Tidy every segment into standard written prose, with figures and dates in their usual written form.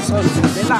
Sọsọ.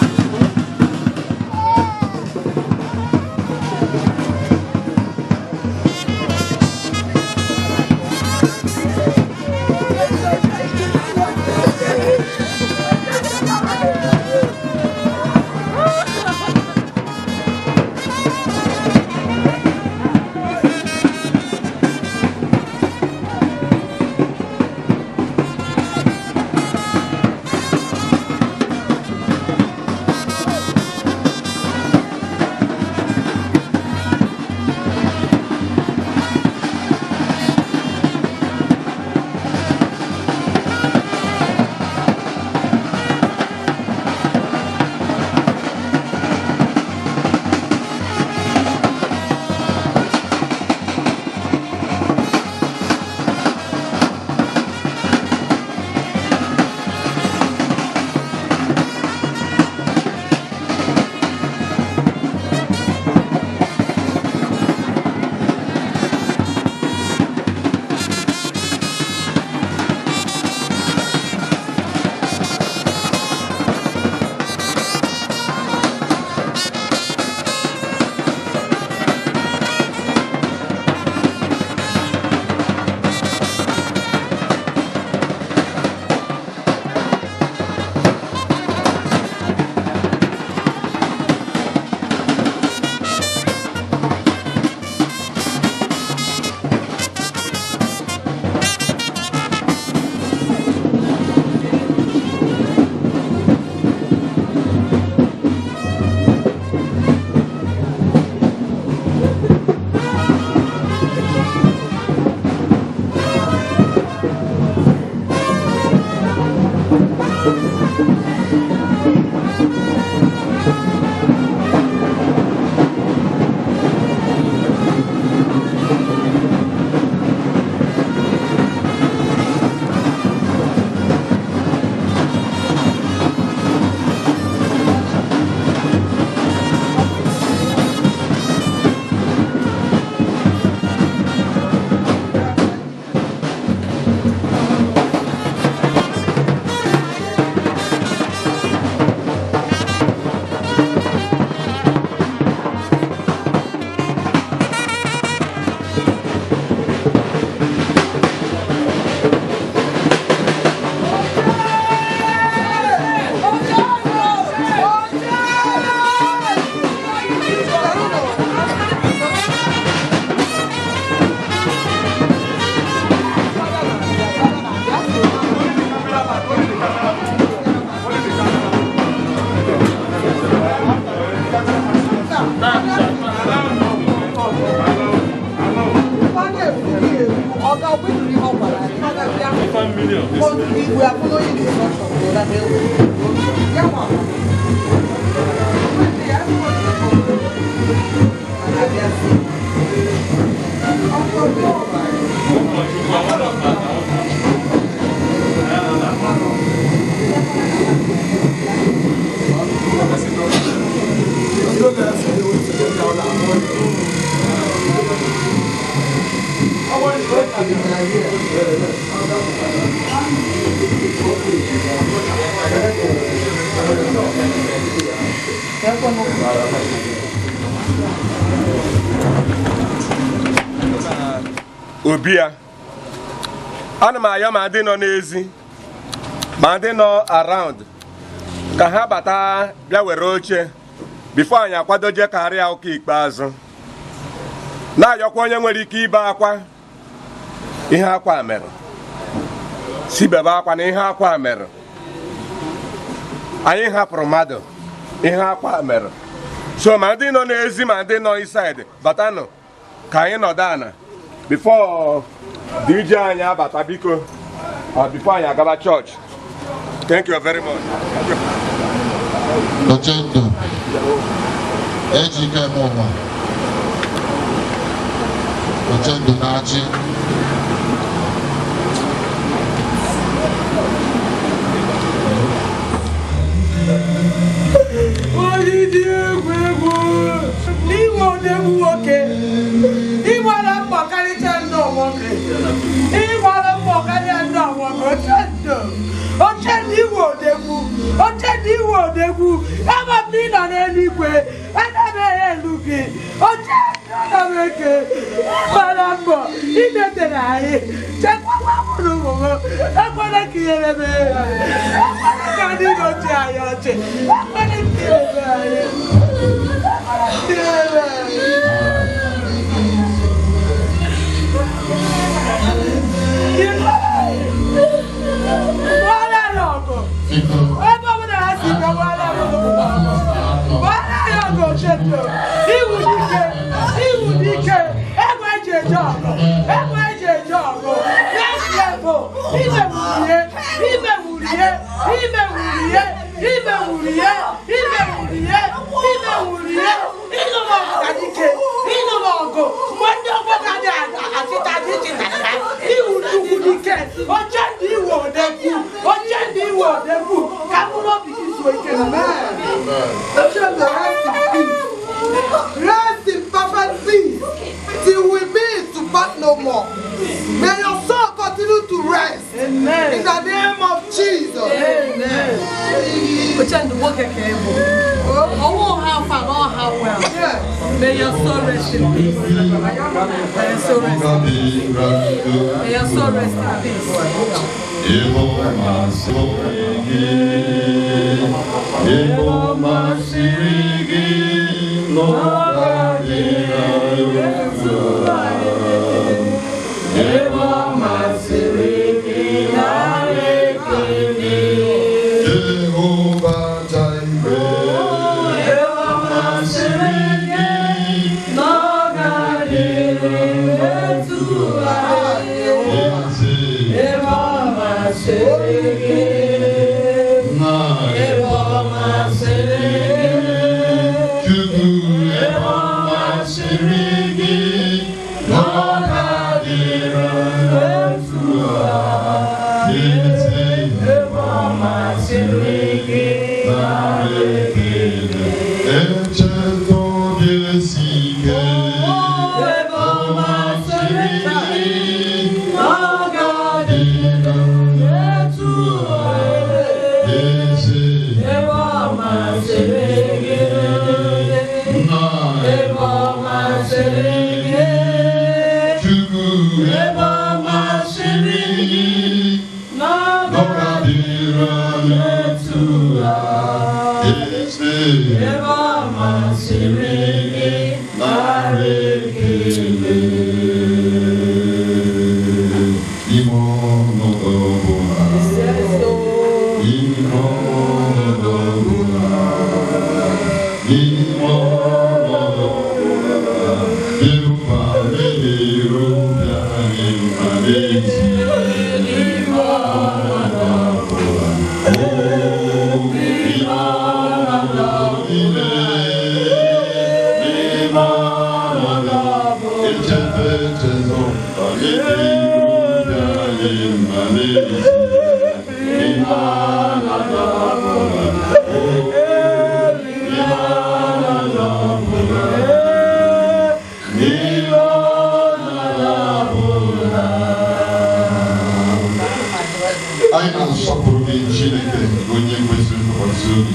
We are following the instructions so that they will. Yeah, Obi ya, ana m ayọ ma ndị nọ n'ezi ma ndị nọ around ka ha bata bịa were oche before anyị akwadoje karịa ụka ikpeazụ. Na-ayọkwa onye nwere ike ibe akwa ihe akwa mere, si bebe akwa na ihe akwa mere. Anyị hapụrụ mmadụ ihe akwa mere. So ma ndị nọ n'ezi ma ndị nọ inside, batanụ ka anyị nọdụ ana before DJ anyị abata, biko, before anyị agaba church. Thank you very much. Ochendo Ejike m ụwa Ochendo na-achị. Onye dị egwu egwu n'inwe odegwu nwoke, ịgbara mbọ karịcha ndị ọgbọ gị, ịgbara mbọ karịa ndị ọgbọ gị. Ochendo, Ochendo, iwe odegwu. Ochendo. ndị iwe odegwu, ama m na ị nọ n'eluigwe, ana m enye elu gị. Oche ana m eke ịgbara mbọ imetere anyị, chekwakwa mụrụ ụmụ m, ekwela ka ihere mee ha, ekwela ka ndị iro chị anyị ọchị, ekwela ka ihere mee anyị, ekwela ka ihere mee anyị. Gbara ya ọgụ ebe ọbụla ha si bịa, gbara ya ọgụ, gbara ya ọgụ. Cheto iwu dike, iwu dike, egbe eji eje ọgụ, egbe eji eje ọgụ. Next level, ime wurie, ime wurie, ime wurie, ime wurie, ime wurie, ime wurie. Ịnụ m ọgụ ka dike, ịnụ m ọgụ mgbe ndị ọgbọ ga dị achịta dị chịtara. Iwu chukwu dike, oche ndị iwu odegwu, oche ndị iwu odegwu, ka mkpụrụ obi gị zuo ike na. Ochendo, rest in peace. Rest in perfect peace till we meet to part no more. May your soul continue to rest. Amen. In the name of Jesus. Amen. Ochendo, nwoke ka ị bụ. Ọnwụ ha far, all ha well. Yes. May your soul rest in peace. May your soul rest in peace. May your soul rest in peace. Ebe ọ masịrị gị, ebe ọ masịrị gị, n'ọga dịrị otu a. Ebe ọ masịrị gị, nara ekele. Jehova Jireh, ebe ọ masịrị gị, n'ọga dịrị otu a. Eze. Ebe ọ masịrị gị, ebe ọ masịrị gị, Chukwu, ebe ọ masịrị gị, n'ọga dịrị otu a. Eze, ebe ọ masịrị gị, nara ekele. Echeta obi esi ike. Ebe ọ masịrị gị, n'ọga Dịrị otu a. eze, Ebe ọ masịrị gị, nna, ebe ọ masịrị gị, Chukwu, ebe ọ masịrị gị, n'ọga n'ọga dịrị otu a. eze. Ebe ọ masịrị gị, Nara ekele. Ime ọnọdụ ọbụla, ime ọnọdụ ọbụla, ime ọnọdụ ọbụla, Jehova meghere obi anyị ma n'ezie. Ime ọnọdụ ọbụla, oh, ime ọnọdụ niile, ime ọnọdụ echebe echezọ, meghere obi anyị ma n'ezie. Ime ọnọdụ ọbụla, oh, ime ọnọdụ ọbụla, ime ọnọdụ ọbụla. Anyị na-asọpụrụ gị, Chineke, onye kwesịrị ntụkwasị obi,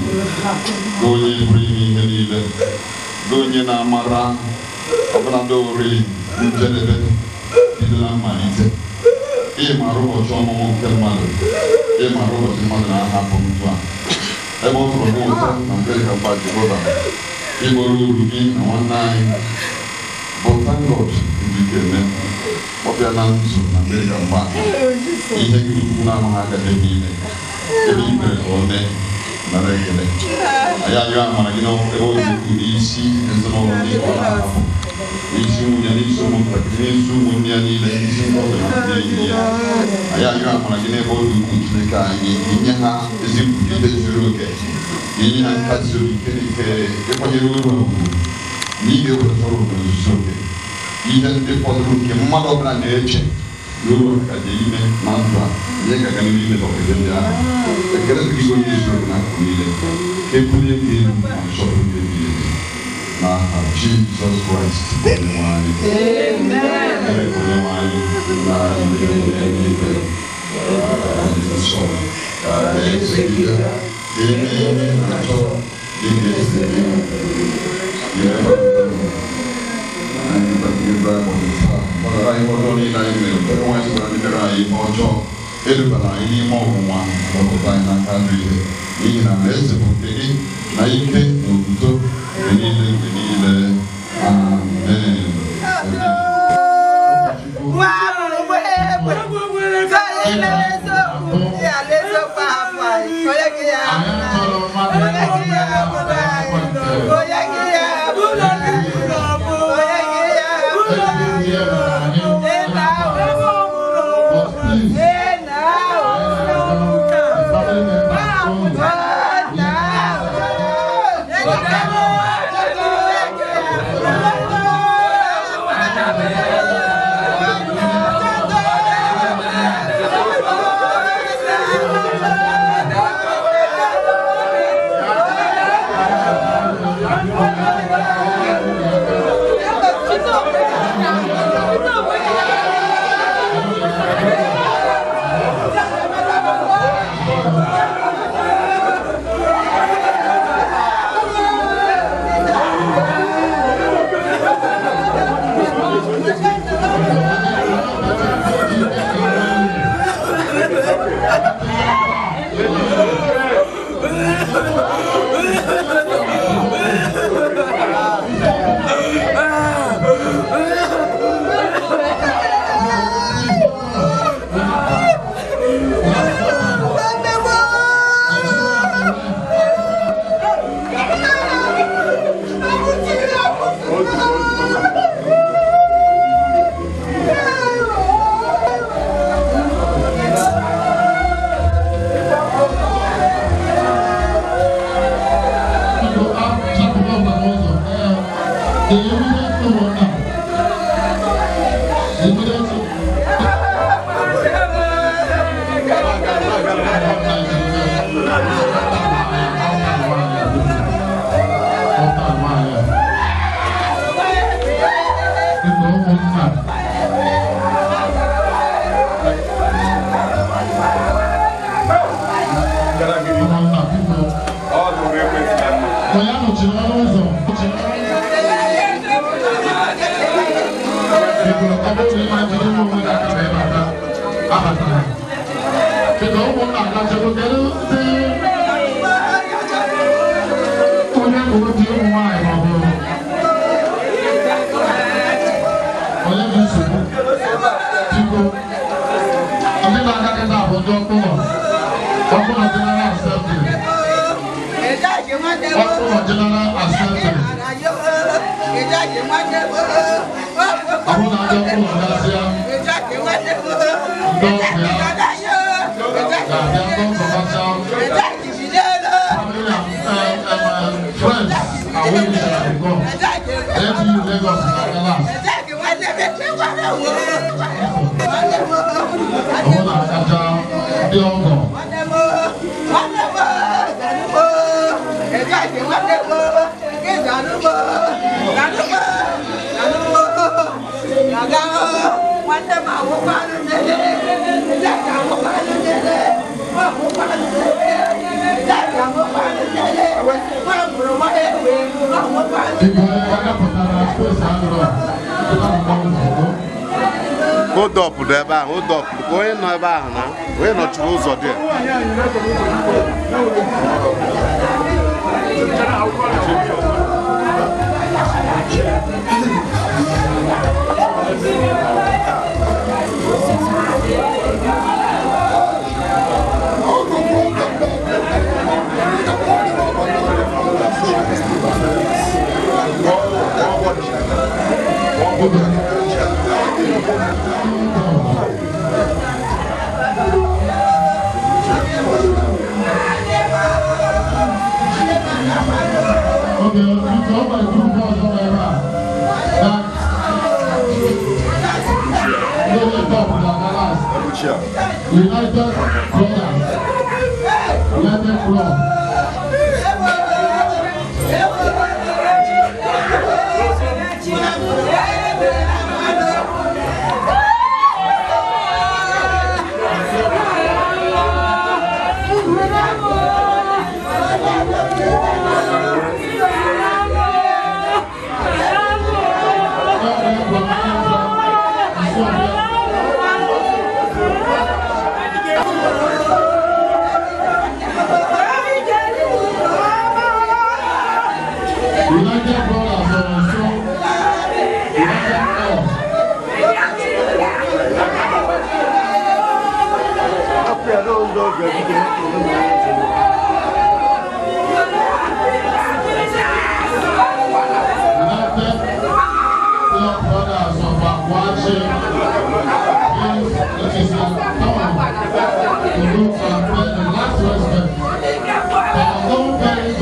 gị onye pụrụ ime ihe niile, gị onye na-amara ọbụladị ori njedebe bido na mmalite. Ị mara ụbọchị ọmụmụ nke mmadụ, ị mara ụbọchị mmadụ na-ahapụ ndụ a. Ebe ọ tụrụ gị ụtọ na mgbe ka mgba Jehova ịgboro uru gị na nwanne anyị bụ Thank God Njikeme ọ bịa na nzu na mgbe ka mgba ihe gị ukwu na-amaghị agaghị ime ebe i kwere ka o mee. Nara ekele. Anyị arịọ amara gị n'ebe ọ dị ukwuu n'isi ezinụlọ ndị ọ na-ahapụ, n'isi nwunye, n'isi ụmụntakịrị, n'isi ụmụnne ya niile, n'isi ndị ọbịa na ndị enyi ya. Anyị arịọ amara gị n'ebe ọ dị ukwuu, Chineke anyị, inye ha ezi mkpugide zuru oke, inye ha nkasi obi nke ịkwanyere uru ugwu na ị ga-eweta ọrụ n'ozuzu oke ihe ndị fọdụrụ nke mmadụ ọbụla na-eche n'uru ka dị ime na ndụ a, ihe ga-aga n'ihu ime ọgide ndị ahụ. Ekele dịrị gị, onye zuru oke n'akụkụ niile, ka ebulie gị elu ma nsọpụrụ gị ebighị ebi, n'aha Jizọs Kraịst onye nwe anyị. Onye nwe anyị na ndị eluigwe, dị nsọ, ka alaeze gị bịa. Ka e mee ihe ị na-achọ dị ka esi eme ya. Anyị gbaghara ihe ọjọọ niile anyị mere, onye nwe anyị sịkwara ndị mere anyị ihe ọjọọ. Edubara anyị n'ime ọnwụnwa, gbapụta anyị n'aka ajọ ihe, n'ihi na alaeze bụ nke gị na ike na otuto mgbe niile mgbe niile. Amen. Hold up dị ebe ahụ, hold up ka onye nọ ebe ahụ na onye nọchiri ụzọ dị. United Brothers, United Club.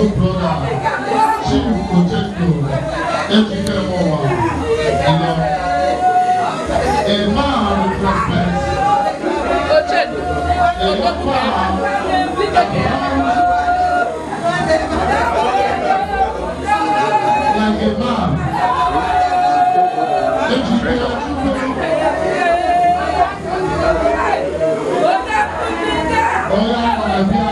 good brother, Chief Ochendo Ejike Mowa, a man with respect, a man like a man. Ejike onye na-abịa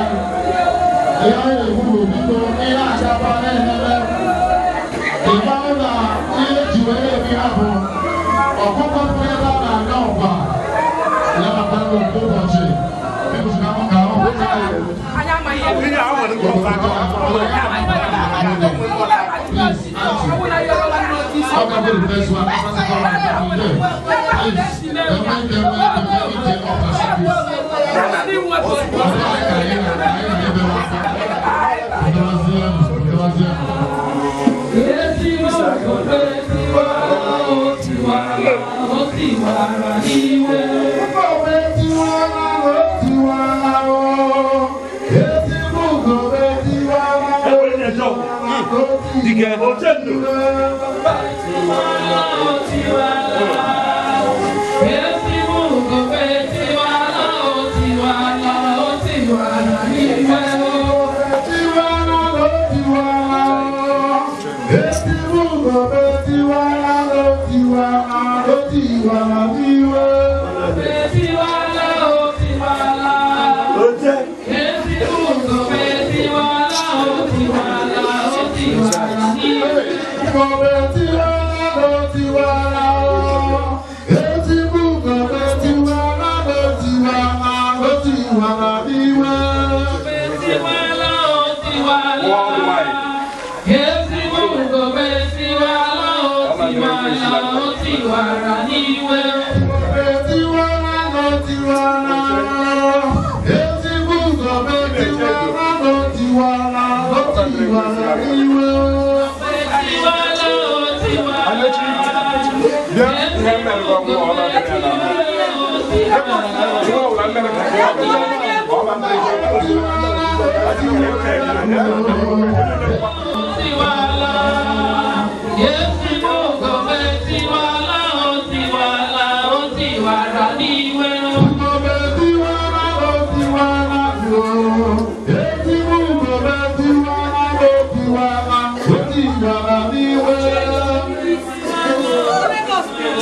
ihe anyị na-ekwu bụ biko ihe agaba na-ememe ịmarụ na ihe eji wee na-eme ha bụ ọkụkọ bụ ebe a na-aga ọkwa ya maka n'ofu ụbọchị ka ahụ Ọ ga-abụ the first one.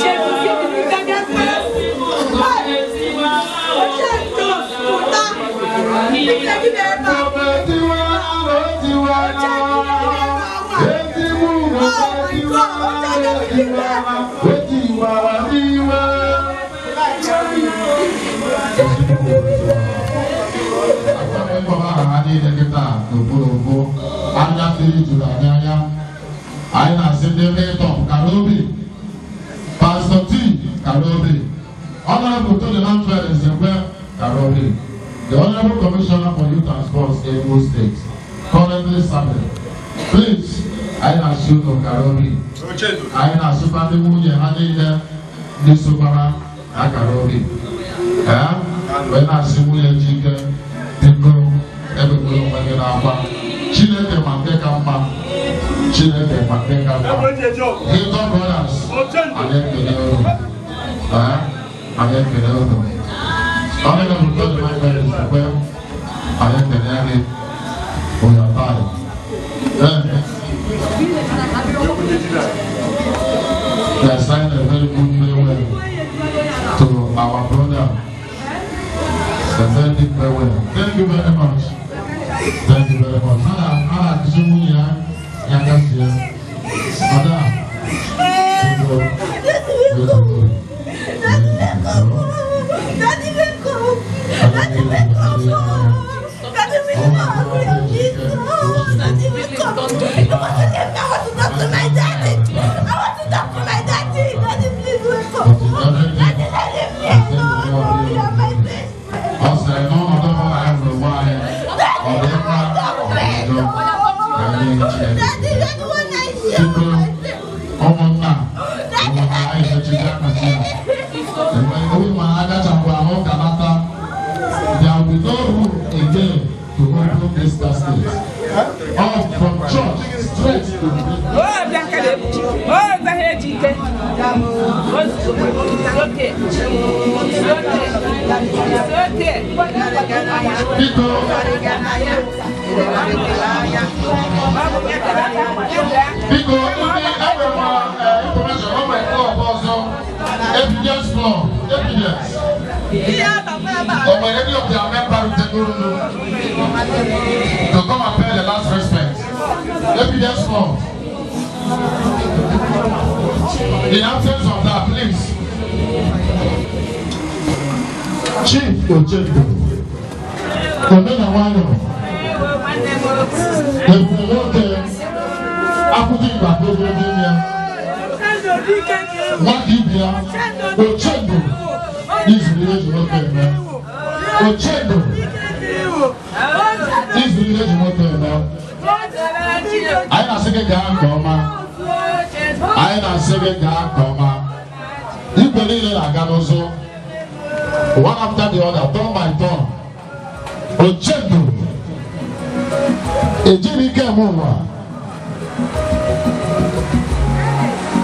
Please, Anyị na-asị ndị Hilltop Karobi, Pastor T Karobi, Honorable Tony Manfred Nzekwe Karobi, the Honorable Commissioner for Youth and Sports, Imo State, currently serving. Please, anyị na-asị unu Karobi, anyị na-asịkwa ndị nwunye ha niile ndị sokwara na Karobi. Wee na-asị nwunye Chike, biko ebegbula onwe gị n'akwa. Chineke ma nke ka mma. Chineke ma nke ka mma. Hilltop Brothers, anyị ekele unu. Anyị ekele unu. Honorable Tony Manfred Nzekwe, anyị ekele gị for your time. We are signing a very good farewell to our brother. A very big farewell. Thank you very much. Thank you very much. Ana akisimu ya yakasia. Madam. Daddy, wake up! Daddy, wake up! Daddy, wake up! Daddy, wake up! I want to get I want to talk to my daddy. I want to talk to my daddy. Daddy, please wake up. Daddy, let me alone. You are my best friend. Daddy, you're the one I hear. There will be no room again to open this casket. All from church straight to the Biko, biko, ndị enwere m information, o nwere club ọzọ, Evidence Club, Evidence. O nwere any of their member rutegoro to come and pay the last respect? Evidence Club. In absence of that, please. Chief Ochendo, Omena Nwayọ, Ebube nwoke, akwụkwọ Igbo akpọgo n'ime ya, nwata ibe ya, Ochendo, izuru ihe eji nwoke eme. Ochendo, izuru ihe eji nwoke eme. Anyị na-asị gị gaa nke ọma. Anyị na-asị gị gaa nke ọma. Igwe niile na-aga n'ụzọ. One after the other, turn by turn. Ochendo, ejiri ike eme ụwa.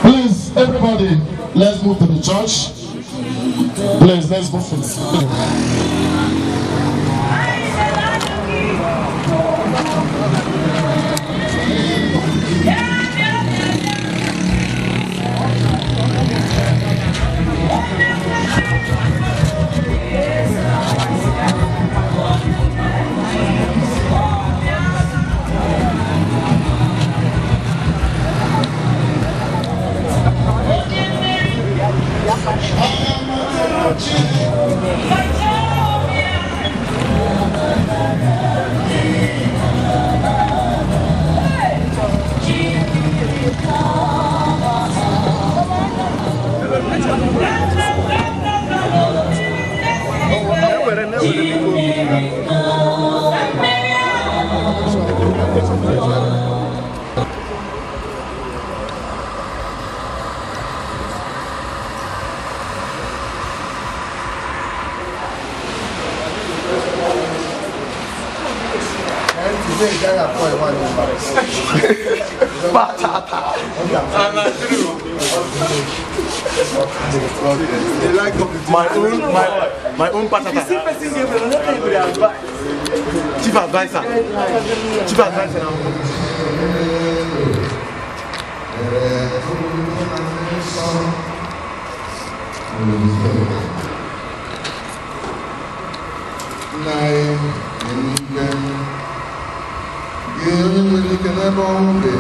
Please, everybody, let's move to the church. Please, let's move to the My own patata. Chief advisor. Chief advisor now. Nna anyị n'eluigwe, gị onye nwere ike n'ebe ọnwụ dị,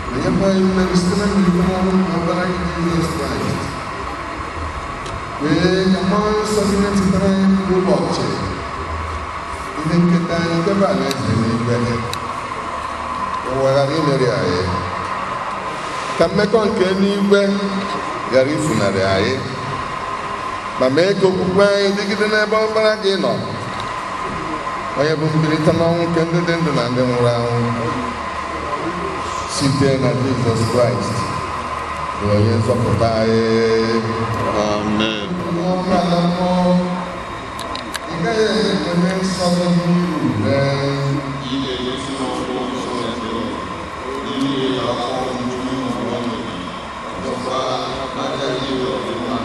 na-enyekwa anyị mmeri site na mbilite n'ọnwụ nke ọkpara gị Jizọs Kraịst. Kwee ka mmụọ nsọ gị na-echetara anyị kwa ụbọchị ihe nketa anyị nke bụ alaeze eluigwe, ka ụwa ghara imeri anyị, ka mmekọ nke eluigwe ghara ifunarị anyị, ma mee ka okwukwe anyị dịgide n'ebe ọkpara gị nọ, onye bụ mbilite n'ọnwụ nke ndị dị ndụ na ndị nwụrụ anwụ, site na Jizọs Kraịst bụ onye nzọpụta anyị. Amen. Ọmụala mmụọ, ị gaghị eme nsọ gị n'iru ure. Ị ga-egosi n'ọkụ nsọ nke n'ihi afọ nju ọnụ, ọzọkwa n'aka gị ọdịmma.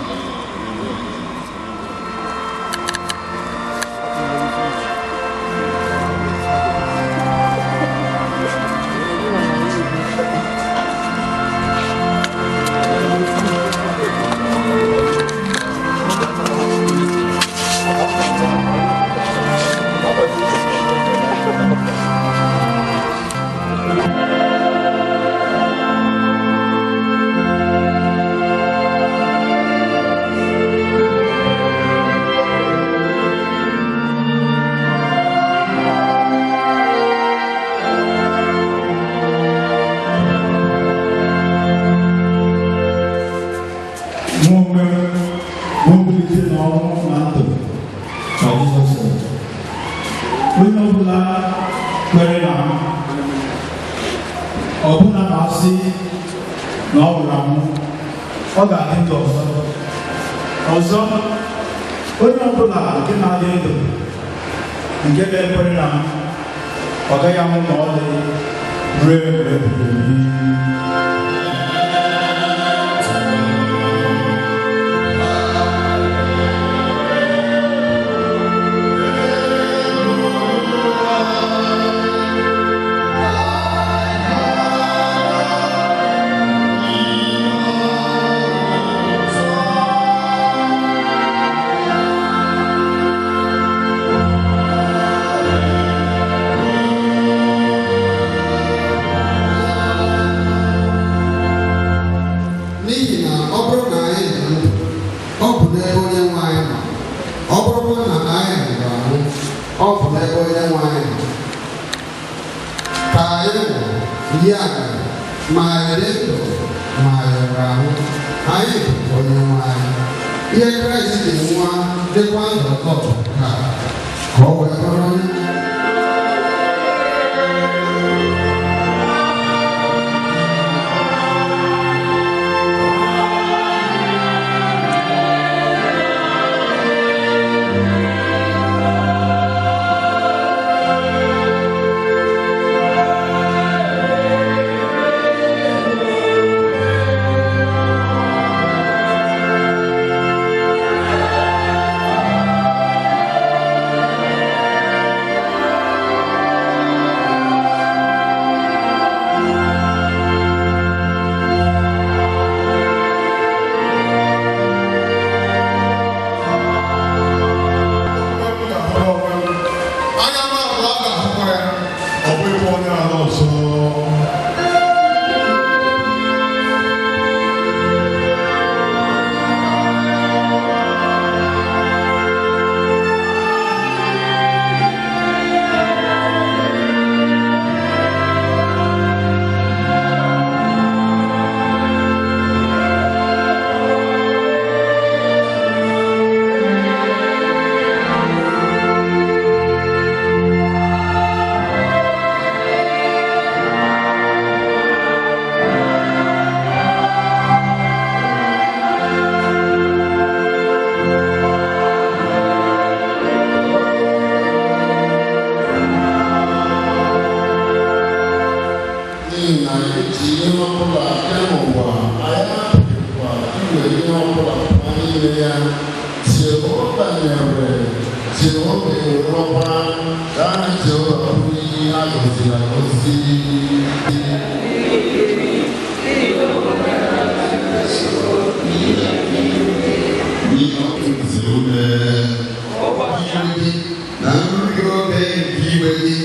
Mụ onwe m bụ mbilite n'ọnwụ na ndụ, ka Jizọs sịrị. Onye ọbụla kwere na m, ọbụna ma asị na ọ nwụrụ anwụ, ọ ga-adị ndụ ọzọ. Ọzọ, onye ọbụla nke na-adị ndụ, nke ga-ekwere na m, Ọ gaghị anwụ ma ọlị ruo mgbe ebighị ebi. N'ihi na ọ bụrụ na anyị dị ndụ, ọ bụ n'ebe onye nwe anyị nọ. Ọ bụrụkwa na anyị nwụrụ anwụ, ọ bụ n'ebe onye nwe anyị nọ. Ka anyị nwụrụ, ya mere, ma anyị dị ndụ ma anyị nwụrụ anwụ, anyị bụ onye nwe anyị. Ihe Kraịst ji nwa dịkwa ndụ ọzọ bụ nke a, ka ọ wee bụrụ onye Anya m abụọ ga-ahụkwa ya, ọ bụghịkwa onye ala ọzọ. N'ihi na eji ihe ọbụla bịa n'ụwa, anyị apụghịkwa iwere ihe ọbụla pụọ n'ime ya. Jehova nyere, Jehova ewerekwa, ka aha Jehova bụrụ ihe a gọziri agọzi. N'ihi ume na nrụgide oge nke iwe gị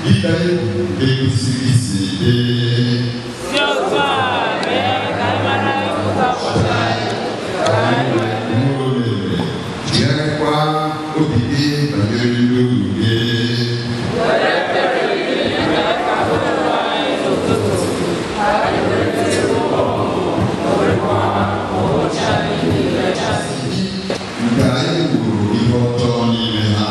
dịka egwu nke kwesịrị isi dị. Chegharịkwa obi gị banyere ndị ohu gị. Nke anyị gburu ihe ọjọọ n'ime ha.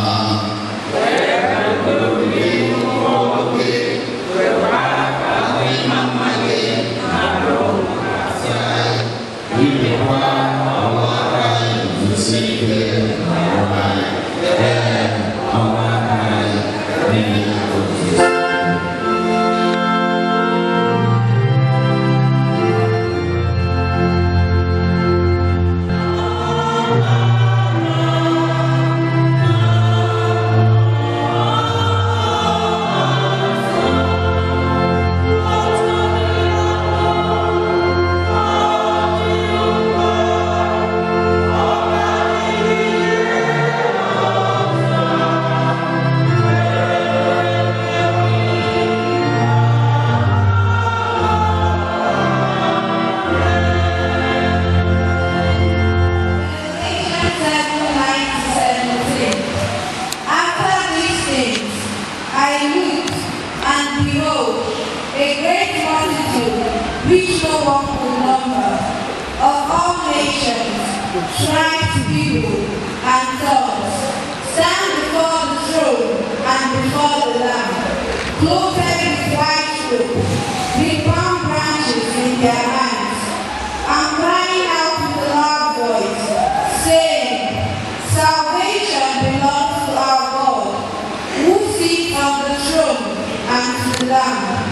After these things, I looked, and behold, a great multitude, which no one could number, of all nations, tribes, people, and tongues, stand before the throne and before the Lamb, clothed with white robes, with palm branches in their hands, and crying out with a loud voice, saying, Salvation belongs to our God, who sits on the throne Lamb.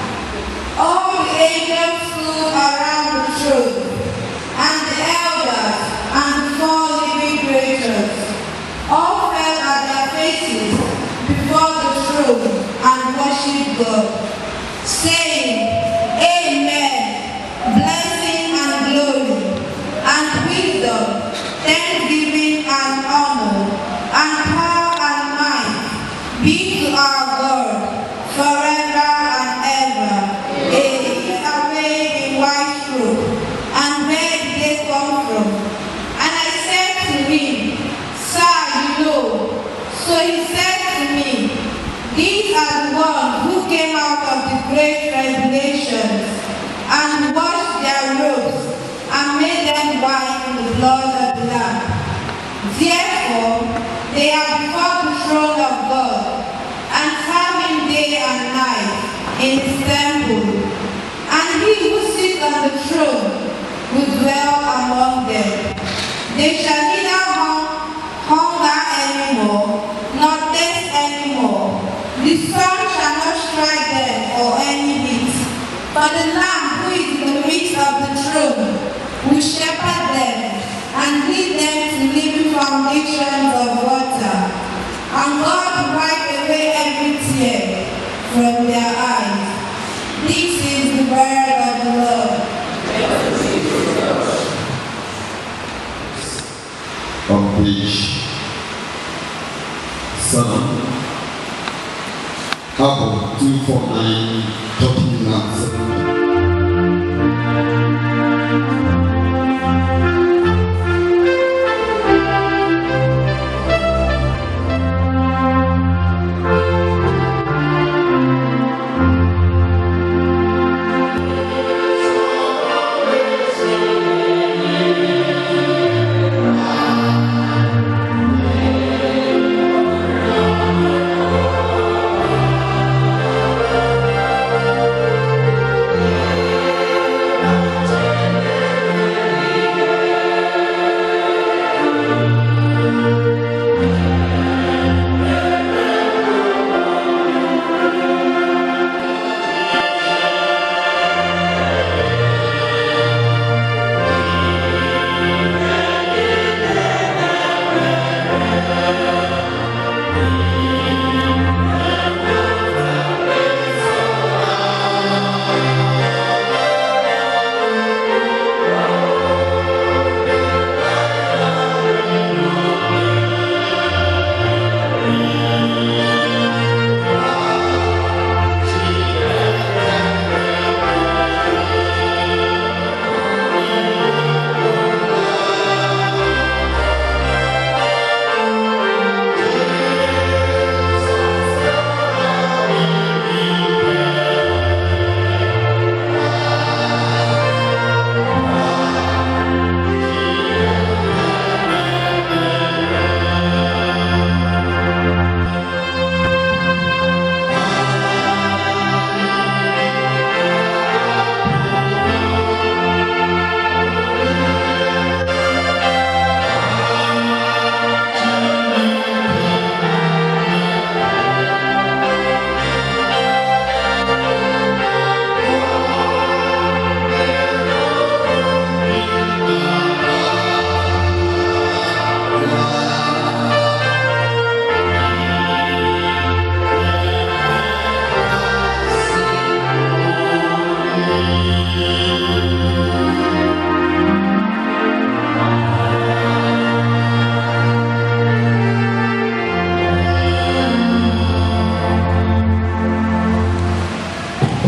All the angels stood around the throne, and the elders and the four living creatures. All fell at their faces before the throne and worshipped God, saying, "Amen. Blessing and glory, and wisdom, thanksgiving and honor, and power and might be to our God forever and ever. Amen." Arrayed in white robe, and where did they come from? And I said to him, "Sir, you know." So he said to me, "These are the ones who came out of the great tribulations and washed their robes and made them white in the blood of the Lamb. Therefore, they are before the throne of God and serve him day and night in his temple. And he who sits on the throne will dwell among them. They shall neither hunger anymore, nor thirst anymore. The sun shall not strike them or any heat. For the Lamb who is in the midst of the throne will shepherd them and lead them to living foundations of water. And God will wipe away every tear from their eyes." This is the word of the Lord. On page 7, Abụ 249, 39.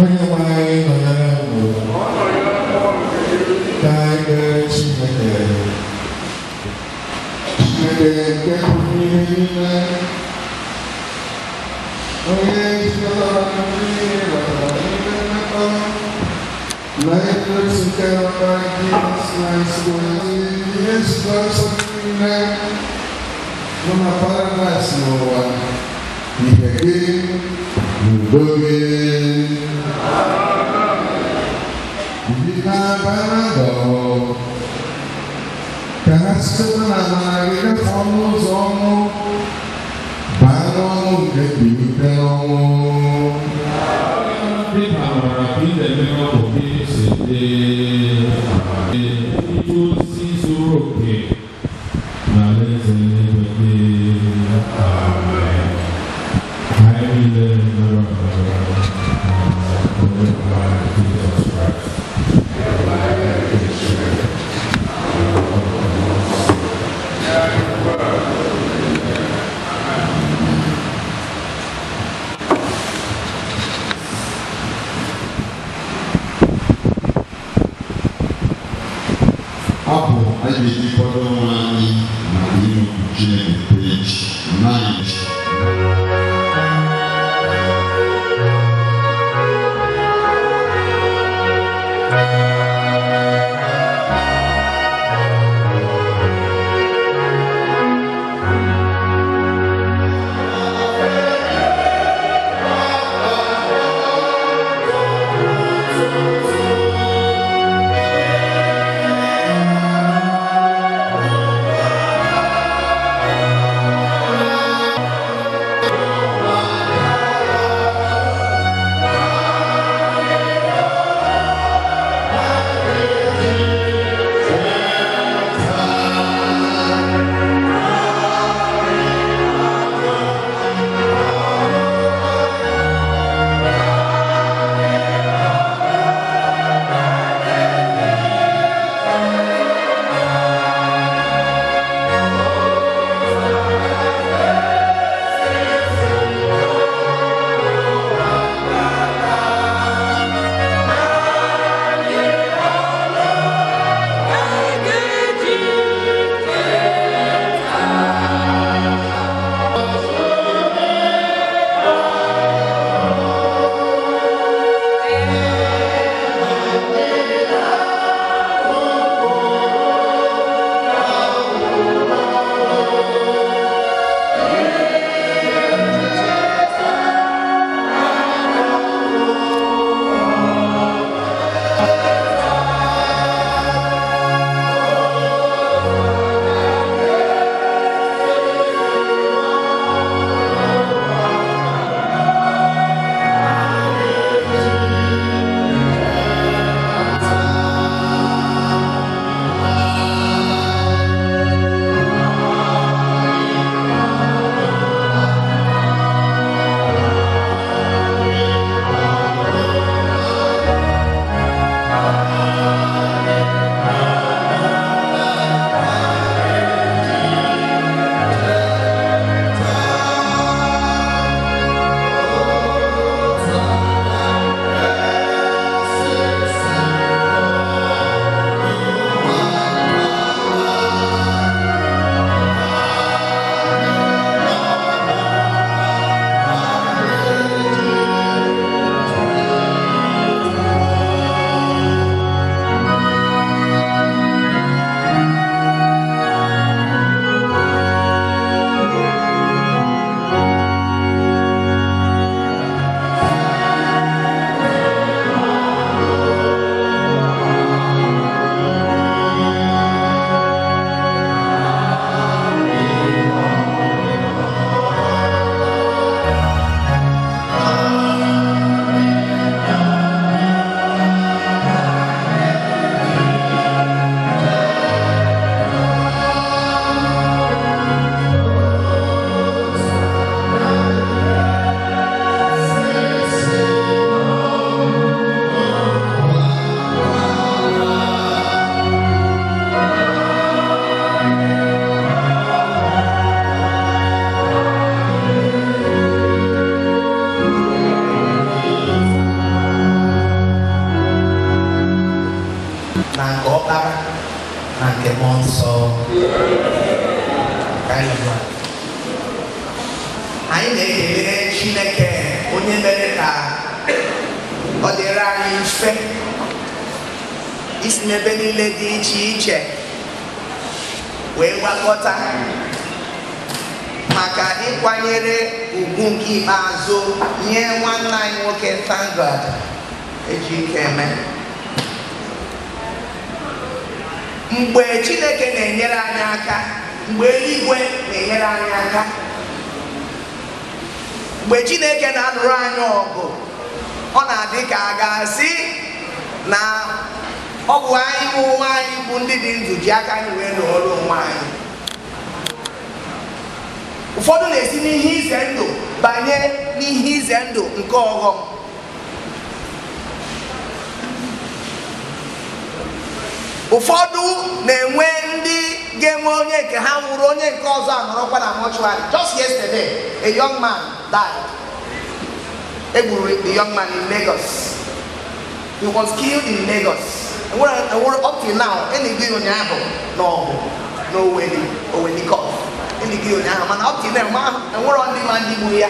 Onye nwe anyị nọnyere unu. Ka anyị kpere Chineke. Chineke nke pụrụ ihe niile, onye jikọtara ndị niile batara n'ime mmekọ na ịdị otu nke Ọkpara Jizọs Kraịst, onye ihe nzukọ nsọ niile nọ na paradaịs n'ụwa, ihe gị na udo gị. Ndị na-aba na ndụ, ka ha sitekwa n'amara gị gafee ọnụ ụzọ ọnwụ baa n'ọnwụ nke mbilite n'ọnwụ. ị na-eme bụ ka esi dị ozi zuru oke na alaeze eluigwe gị. Amen. Anyị niile nara ọbara Onyenwe anyị Jizọs Kraịst. Abụ anyị ga-eji kwado onwe anyị maka ịnụ okwu Chineke, page 9. Na nke Ọkpara na nke Mmụọ Nsọ. Ka anyị nọdụ ala. Anyị na-ekele Chineke onye mere ka ọ dịrị anyị mfe isi n'ebe niile dị iche iche wee gbakọta maka ịkwanyere ugwu nke ikpeazụ nye nwanne anyị nwoke ThankGod Ejikeme. Mgbe Chineke na-enyere anyị aka, mgbe eluigwe na-enyere anyị aka, mgbe Chineke na-alụrụ anyị ọgụ. Ọ na-adị ka a ga-asị na ọ bụ anyị bụ onwe anyị bụ ndị dị ndụ ji aka anyị wee nọrọ onwe anyị. Ụfọdụ na-esi n'ihe ize ndụ banye n'ihe ize ndụ nke ọghọm. Ụfọdụ na-enwe ndị ga-enwe onye nke ha nwụrụ, onye nke ọzọ anọrọkwa na mortuary. Just yesterday, a young man died. E gburu the young man in Lagos. He was killed in Lagos. Enwere up till now, enighi ụnyaahụ n'ọgụ n'Oweli, Oweli Court. Enighi ụnyaahụ, mana up till now, enwere ndị ma ndị gburu ya.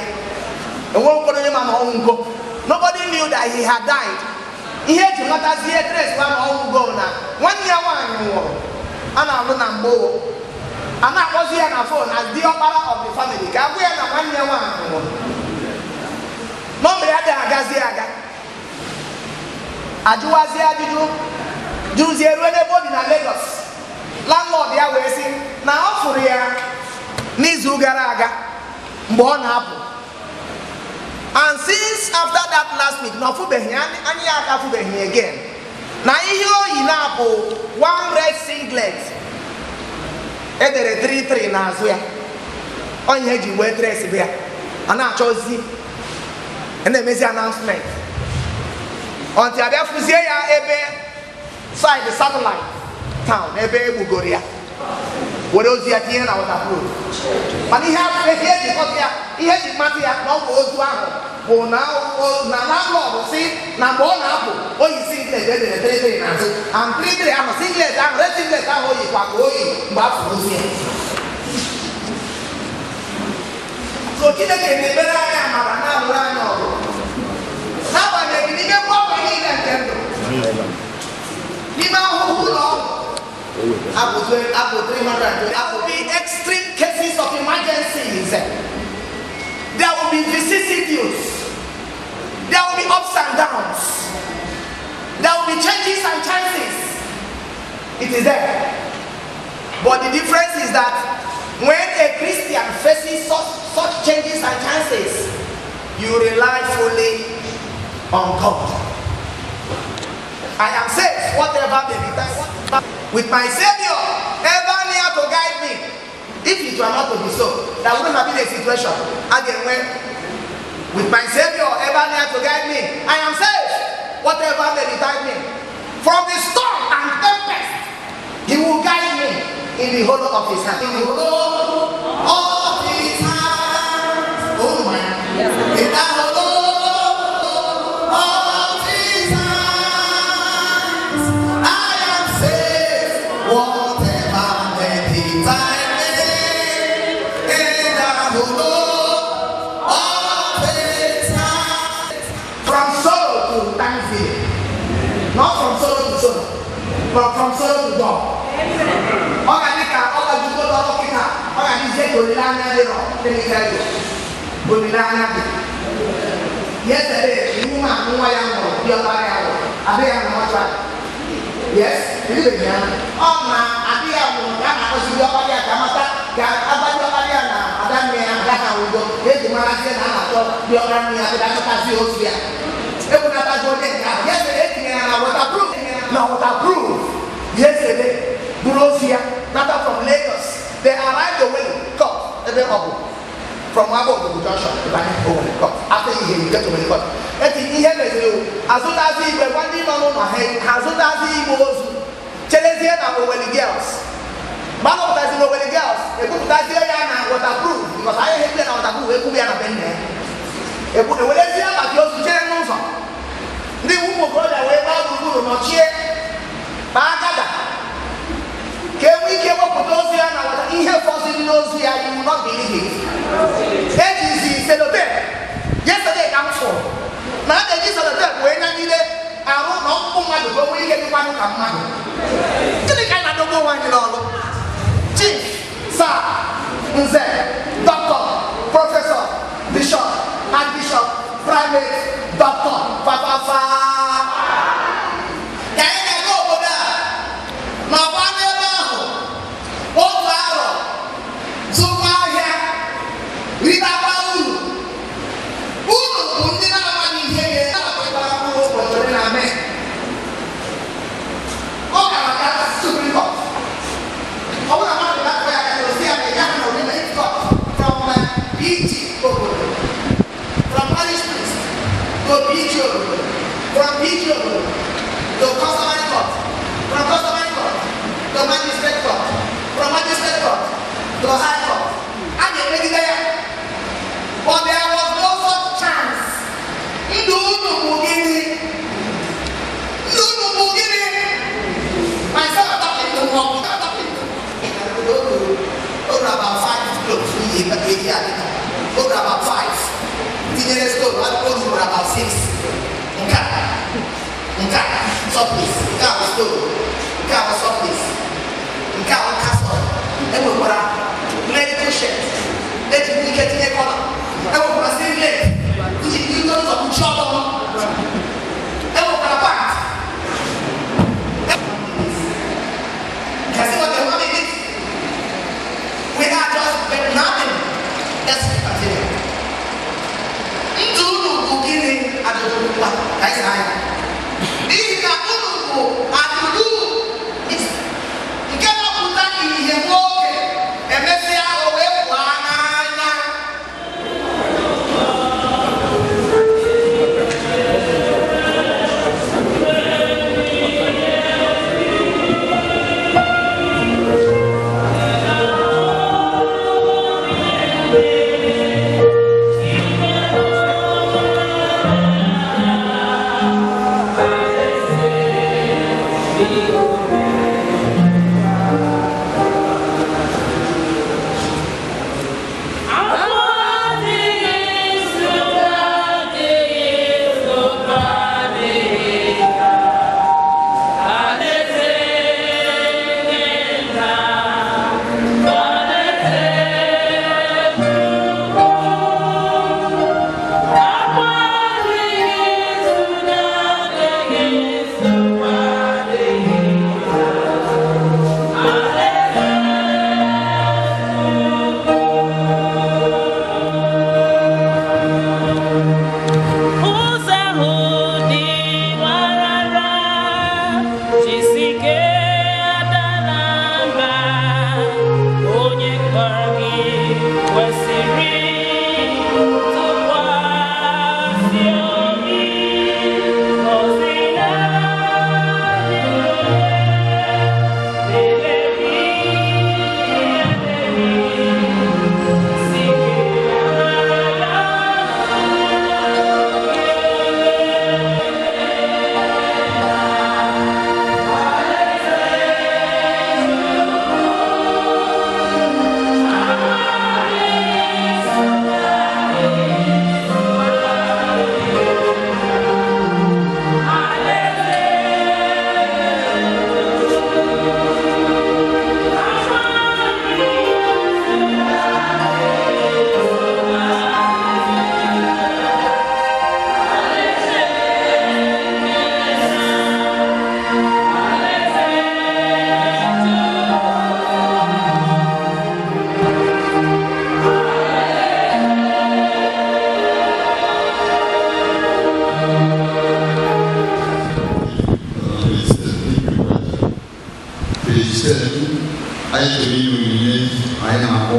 Enwere ụfọdụ onye ma na ọnwụ ngo. Nobody knew that he had died. Ihe eji matazie trace na ọnwụ go na nwanne ya nwaanyị nwụrụ a na-alụ na mgbowo, a na-akpọzi ya na phone as the ọkpara of the family ka agwa ya na nwanne ya nwaanyị nwụrụ. Nọmba ya dị agazi aga, ajụwazie ajụjụ, jụzie ruo n'ebe o bi na Lagos. Landlord ya wee sị na ọ fụrụ ya n'izu gara aga mgbe ọ na-apụ, and since after that last week na ọ fụbeghị anya ya, aka fụbeghị again. Na ihe oyi na-apụ one red singlet edere 33 n'azụ ya, onye eji wee trace bụ ya. A na-achọzi, a na-emezi announcement until abịa fụzie ya ebe side Satellite Town, ebe egbugoro ya, were ozu ya tinye na waterproof. Mana ihe eji kọta ya, ihe eji mata ya na ọ bụ ozu ahụ bụ na landlord si na mgbe ọ na-apụ, o yi singlet edere 33 n'azụ, and 33 ahụ, singlet ahụ, red singlet ahụ o yikwa ka o yi mgbe a fụrụ ozu ya. So Chineke na-ekpere anyị amara, na-alụrụ anyị ọgụ n'agbanyeghị n'ime mgbanwe niile nke ndụ, n'ime ahụhụ ụlọ ọgwụ. Abụ 300. There will be extreme cases of emergencies. There will be vicissitudes. There will be ups and downs. There will be changes and chances. It is there. But the difference is that when a Christian faces such changes and chances, you rely fully on God. I am safe, whatever may be time, with my Savior ever near to guide me. If it were not to be so, there wouldn't have been a situation. Again, when with my Savior ever near to guide me, I am safe, whatever may betide me. From the storm and tempest, He will guide me in the hollow of His hand. In the hollow of His hand. Oh my. In the hollow of His hands, I am safe, whatever may betide me. In the hollow of His hand. From sorrow to thanksgiving. Not from sorrow to sorrow, but from sorrow to God. Ọ ga-adị ka ọ ga-ejikọ ọrụ kịta, ọ ga-adịzie ka olileanya dịrọ. Let me tell you, olileanya dị. Yesterday, the woman nwa ya nwụrụ, di ọkpara ya nwụrụ, adịghị ya na mortuary. Yes, elibeghị ya. Ọ na adịghị ya nwụrụ ka a na-akpọzi di ọkpara ya ka amata ka agba di ọkpara ya na ada nne ya agaghị anwụgo, ka eji marazie na a na-achọ di ọkpara nne ya, bịa achọtazi ozu ya. Ebunatazi onye nke ahụ. Yesterday, etinyere ya na waterproof. Na waterproof. Yesterday, buru ozu ya nata from Lagos. They arrived Owelu Court, ebe ọ bụ from Abo Obodo Junction banye Owelu Court. After ihe you get Owelu Court. Eti ihe meziri, azụtazi igwe gwa ndị nọ n'ụlọ ha, ha azụtazi igwe ozu, chelezie na Owelu Girls. Mgbe a nọpụtazi na Owelu Girls, ebupụtazie ya na waterproof, because anyị ihe na waterproof ekwubu ya na be nne ya. Ewerezie akpati ozu chere n'ụzọ. Ndị ụmụ okorobịa wee gbaa gburugburu, nọchie kpaa gada ka e nwee ike wepụta ozu ya na wata. Ihe fọziri n'ozu ya, you will not believe it. Ejizi sellotape, yesterday ka m fụrụ na a na-eji sellotape wee nyanyide arụ na ọkpụkpụ mmadụ ka o nwee ike dịkwanụ ka mmadụ. Gịnị ka anyị na-adọgbu onwe anyị n'ọlụ? Chief, sir, nze, doctor, professor, bishop, archbishop, primate, doctor, fafafa, ka anyị ga-aga obodo a ma gba n'ebe ahụ otu arọ, zụkwa ahịa, ritakwa uru. Unu bụ ndị na-amaghị ihe ga isi obodo to customary court, from customary court to magistrate court, from magistrate court to high court. A ga-ekpegide ya. But there was no such chance. Ndụ unu bụ gịnị? Ndụ unu bụ gịnị? Myself talking to mom, talking to over about 5 clothes n'ihi ehi adịka. Over about 5. Tinyere stone, o ruru about 6. Nke a, nke a, surplice, nke a bụ stone, nke a bụ surplice, nke a bụ cassock. E nwekwara clerical shirt, eji ike tinye collar. E nwekwara singlet, iji ike ụzọ kpuchie ọtọ m. E nwekwara pant. Can see what the woman did? We are just nothing. Let's continue. Ndụ unu bụ gịnị? Ajụjụ ngwa ka anyị saa ya. N'ihi na unu bụ ajụjụ nke na-apụta ihe nwoke, emesịa o wee pụọ n'anya. Ụzọ ahụ dị warara, jisike adala mba, onye kpọrọ gị kwesịrị ntụkwasị obi, ọ sị na debe gị jisike adala. Page 7, anyị chọrọ inye onyinye anyị na-akpọ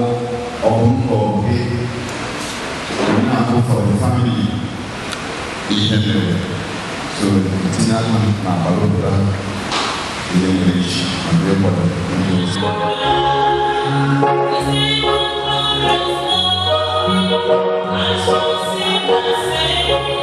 ọbụ mbọ gị. Anyị na-akpọ for the family ihe mere. So tinye aka na agbara obodo ahụ ihe nwere isi ma ndị kwado ndị ozi. I shall see myself.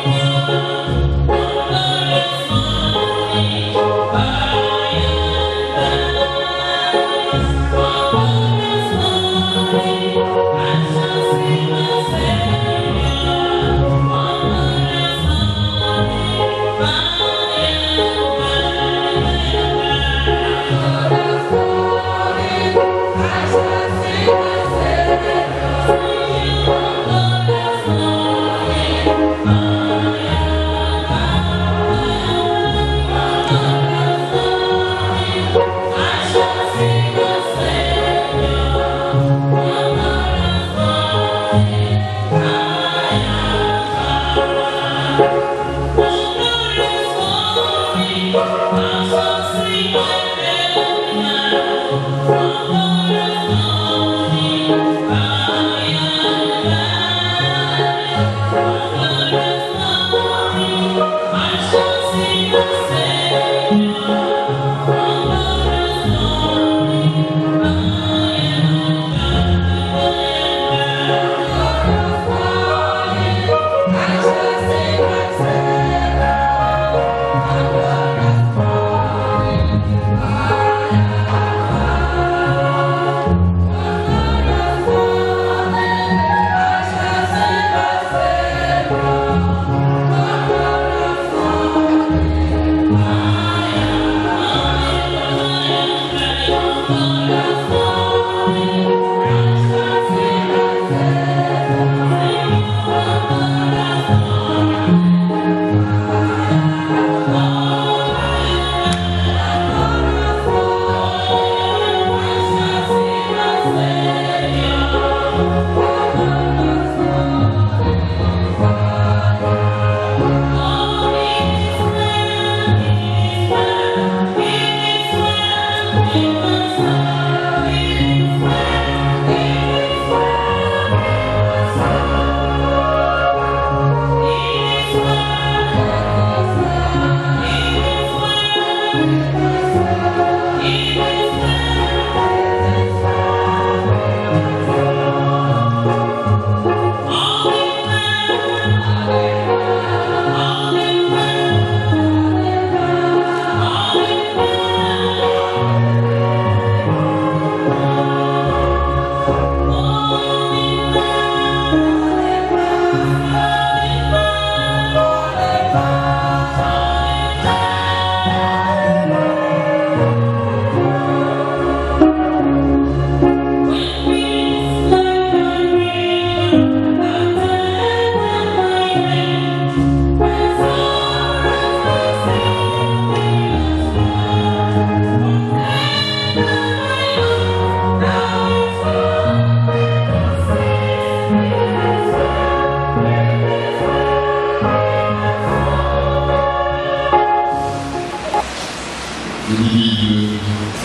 Ndị niile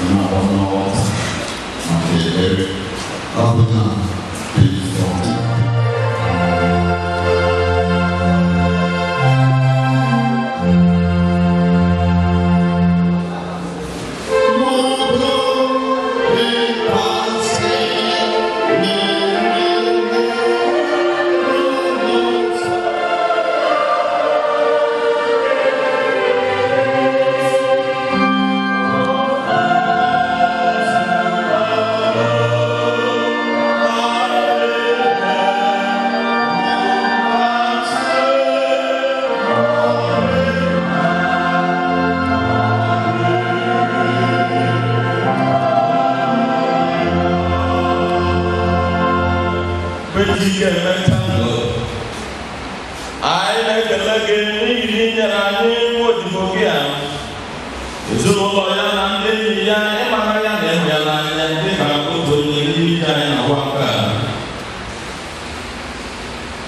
na-agba n'ọta maka ekpere. Ọ bụ na page 14. Anyị na-ekele gị n'ihi na ị nyere anyị nwa odibo gị a, ezinụlọ ya na ndị enyi ya, ịmara ya na ịhụ ya n'anya dị ka otu onye n'ime anyị na-agwa nke a.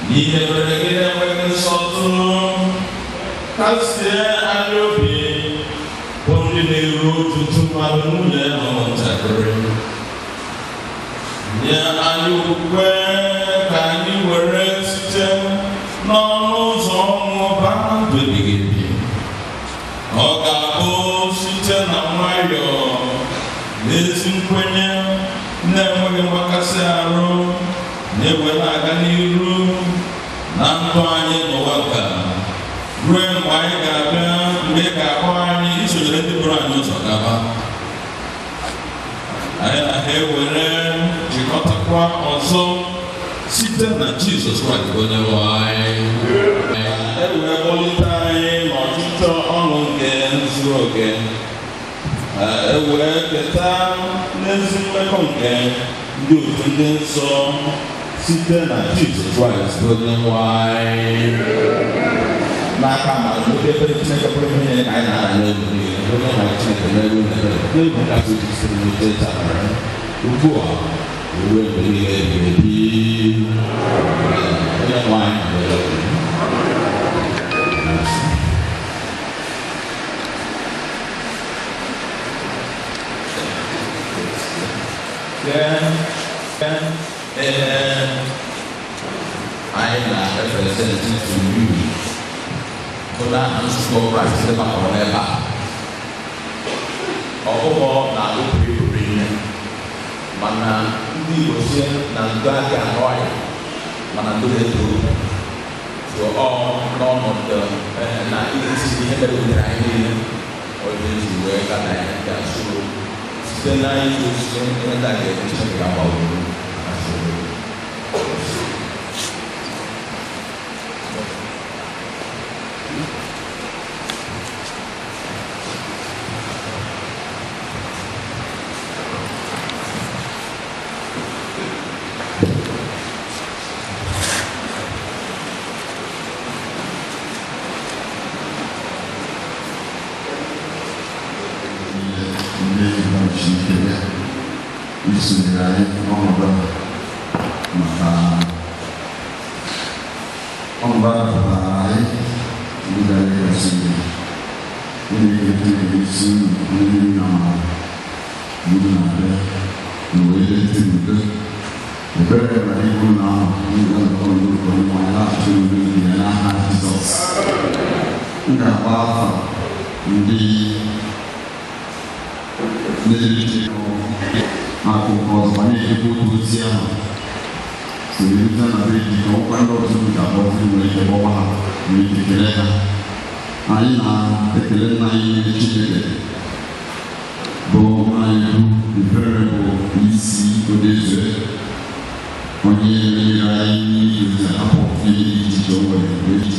N'ihe mere gị na-enweghị nsọtụ, kasie anyị obi bụ ndị na-eru ọtụtụ mmadụ nwunye na ụmụntakịrị. Nye anyị okwukwe ka anyị were site n'ọnụ ụzọ ọnwụ baa ndụ ebighị ebi. Ọ ga-abụ site na nwayọọ na ezi nkwenye na-enweghị mgbakasị arụ na-ewe na-aga n'iru na ndụ anyị n'ụwa nke a, ruo mgbe anyị ga-abịa, mgbe ị ga-akpọ anyị isonyere ndị buru anyị ụzọ gaba. Anyị na ha ewere jikọtakwa ọzọ site na Jizọs Kraịst bụ onye nwe anyị. E wee kpọlite anyị n'ọchịchọ ọṅụ nke zuru oke, e wee keta n'ezi mmekọ nke ndị otu ndị nsọ site na Jizọs Kraịst bụ onye nwe anyị. N'aka amara na oke ebere Chineke pụrụ ime ihe ka anyị na-ada n'elu niile, onye nwe Chineke n'elu na ebere n'elu kasị otu siri n'oche amara ugbu a ruo mgbe niile ebighị ebi. Onye nwe anyị nọnyere unu. Anyị na-represent to you bụ na nzukọ Kraịst ndị gbakọrọ n'ebe a. Ọbụghọ na okpuru iburu ihe, mana ndị Igbo si na ndo aka anọ ya, mana ndo na-eto so ọ n'ọnọdụ na isi ihe mere wutere anyị niile onye ji wee gada ya ndị asụrụ site na iji osisi ihe ndị a ga-eme. Chineke ga-agba uru. Ndị nọchi ike ya isonyere anyị n'ọnọdụ a maka ọnọdụ a dapụtara anyị ndị gara ịgosi ndị na-ege isi ndị nna ma ndị na-abịa na wee lete n'udo ebere na ibu na ahụ ndị nzukọ n'ụlọ onye nwanyị na-achị n'udo nke ya n'aha Jizọs. M ga-agba afa ndị n'akụkụ ọzọ na-ejikwa otu ozi ahụ soro rute na be ji ka ọkwa ndị ọzọ ga-akpọzi nwere ike gbọwa ha nwere ike kelee ha. Anyị na-ekele nna anyị Chineke bụ anyị bụ ebere bụ isi Odezue onye menyere anyị n'ihi hapụ ihe dị iche iche o nwere wee ji.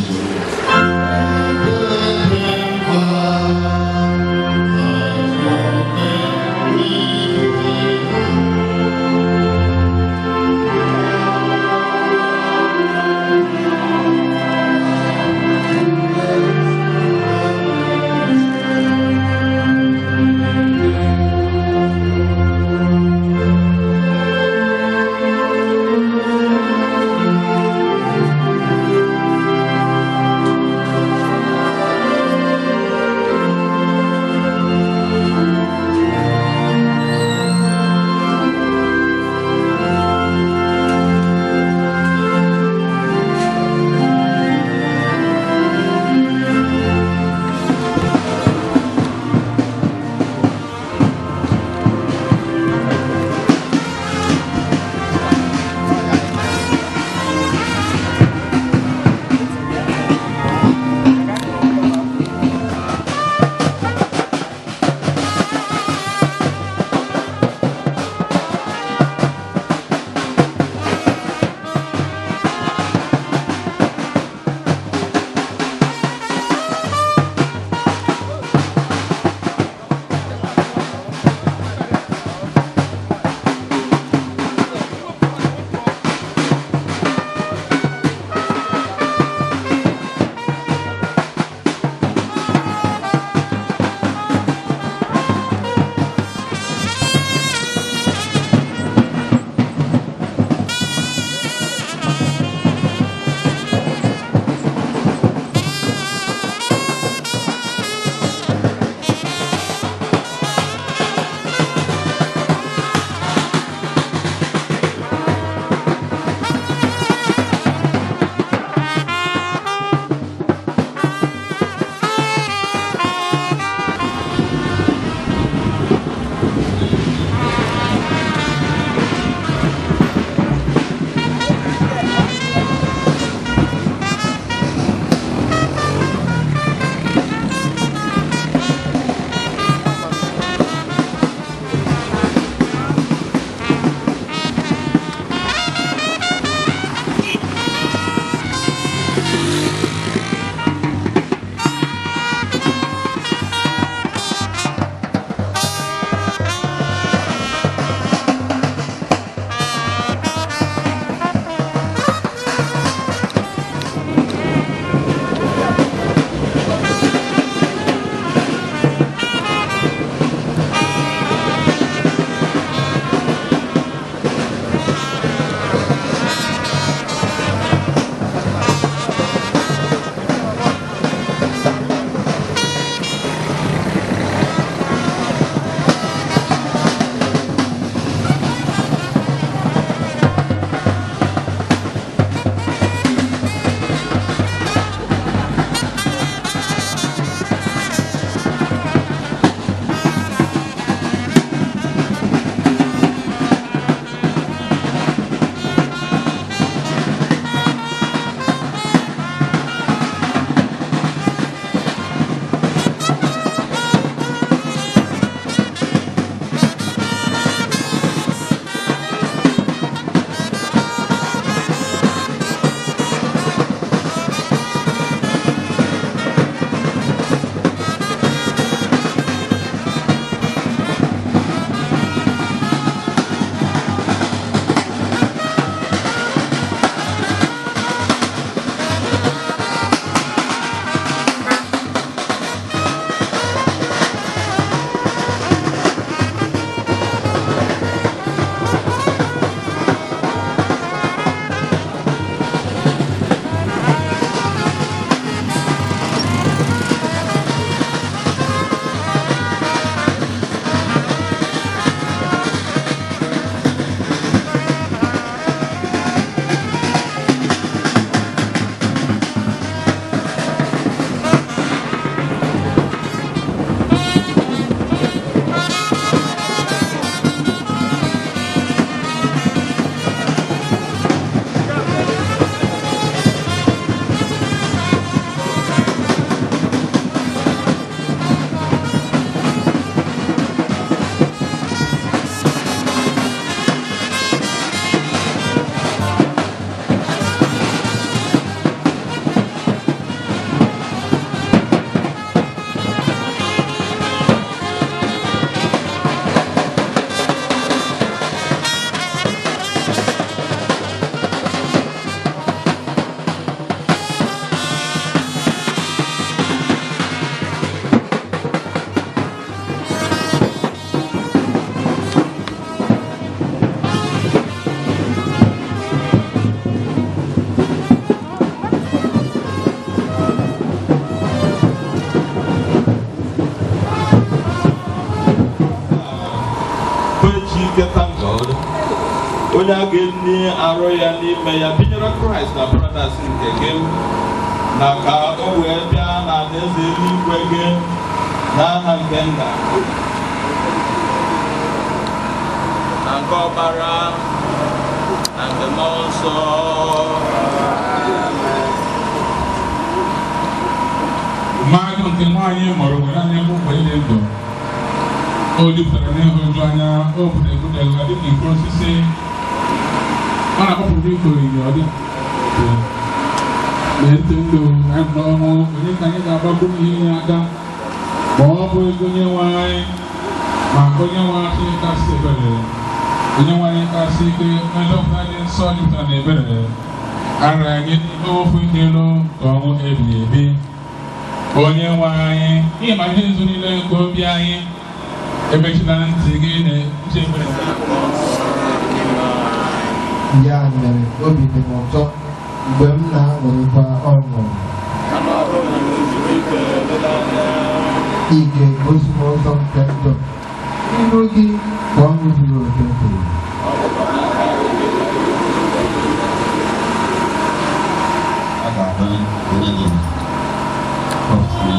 ike, thank God, onye a ga-enye arụ ya n'ime ya binyere Kraịst na paradaịs nke gị, na ka o wee bịa na alaeze eluigwe gị, n'aha nke Nna na nke Ọkpara na nke Mmụọ Nsọ. Mmadụ nke nwaanyị mụrụ nwere anya mkpụkpọ ịdị ndụ. O jupụtara n'ịhụju anya, o butere ebudela dịka ifuru osisi. Ọ na-akpọpụ dịka onyinyo ọ dị. Lee ntị ndụ anyị n'ọnwụ, onye ka anyị ga-agbagbu ihe inye aka ma ọ bụ ego onye nwe anyị, ma onye nwe anyị kasị ebere, onye nwe anyị kasị ike, onye nzọpụta dị nsọ jupụtara na ebere, ara anyị n'ihe ofu dị elu nke ọnwụ ebighị ebi. Onye nwe anyị, ịma ihe nzu niile nke obi anyị, emechila ntị gị na nche ebere. Ya mere obi dị m ụtọ mgbe m na-aṅụrịkwa ọṅụ. Ị ga-egosi m ụzọ nke ndụ, n'ihu gị ka ọṅụ zuru oke dị. A ga-ahụ onye dị ọtụtụ.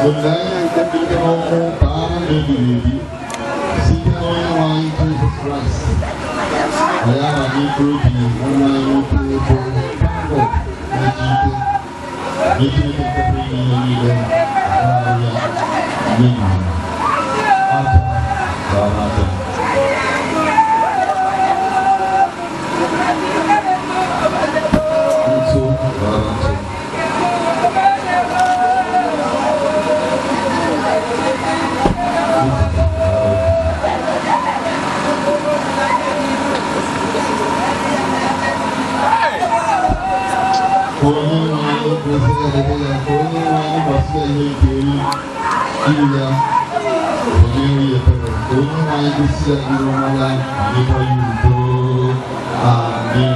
Olileanya. site mbilite n'ọnwụ baa na ndụ ebighị ebi site n'onye nwe anyị Jizọs Kraịst. Anyị abanye mkpụrụ obi nwanne anyị nwoke bụ Thankgod Ejike nye Chineke nke pụrụ ime ihe niile na ya nye n'ala aja bara aja. Ntụ bara ntụ. Ka onye nwe anyị gozie ya, debe ya, ka onye nwe anyị gbasi ya ihe nke elu iru ya, onye nwe ya ebere, ka onye nwe anyị gosi ya iru ọma ya, ma nyekwa ya udo. Amen.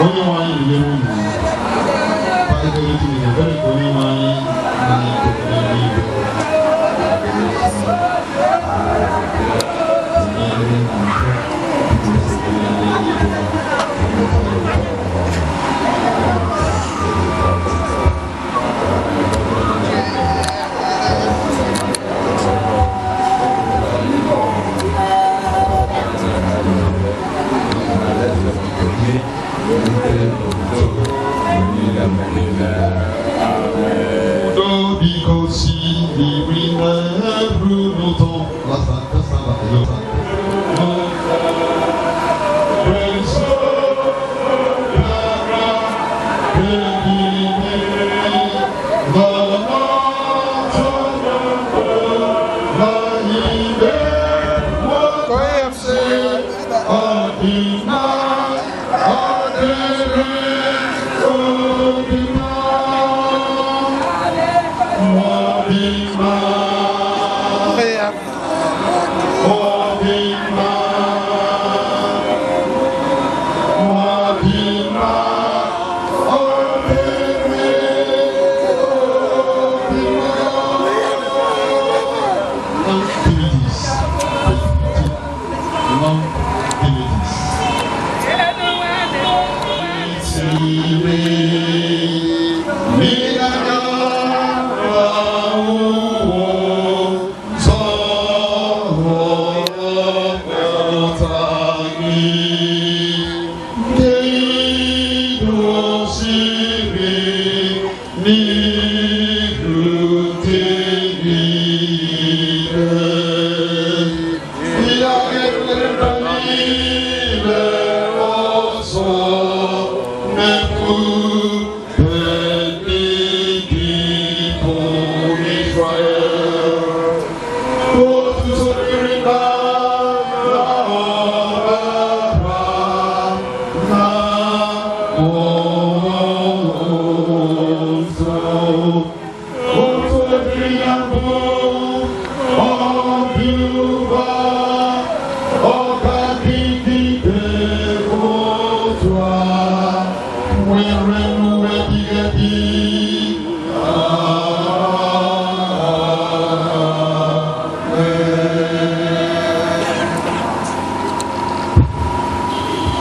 Onye nwe anyị nọnyere unu. Ka anyị kpere Chineke ebere, ka onye nwe anyị na anyị nke n'eluigwe. Udo biko si iri na-eru n'ụtọ la Santa Saba lo.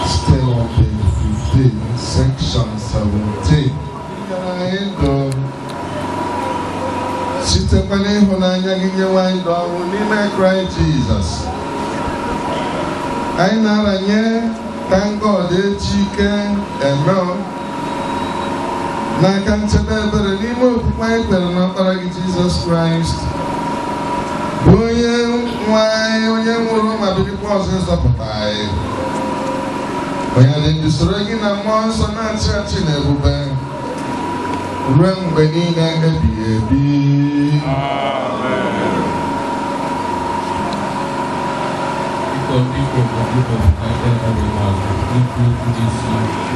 Still on page 15, section 17. Anyị ndụ sitekwa n'ịhụnanya gị nyewe anyị ndụ ọhụụ n'ime Kraịst Jizọs. Anyị na-aranye Thankgod Ejike Emel n'aka nchebe ebere n'ime okwukwe anyị kwere n'ọkpara gị Jizọs Kraịst, bụ onye nwe anyị, onye nwụrụ ma birikwa ọzọ ịzọpụta anyị, onye dị ndụ soro gị na mmụọ nsọ na-achị achị na ebube ruo mgbe niile ebighị ebi. Biko, biko, biko, ka anyị bịa n'azụ ikwu okwu n'isi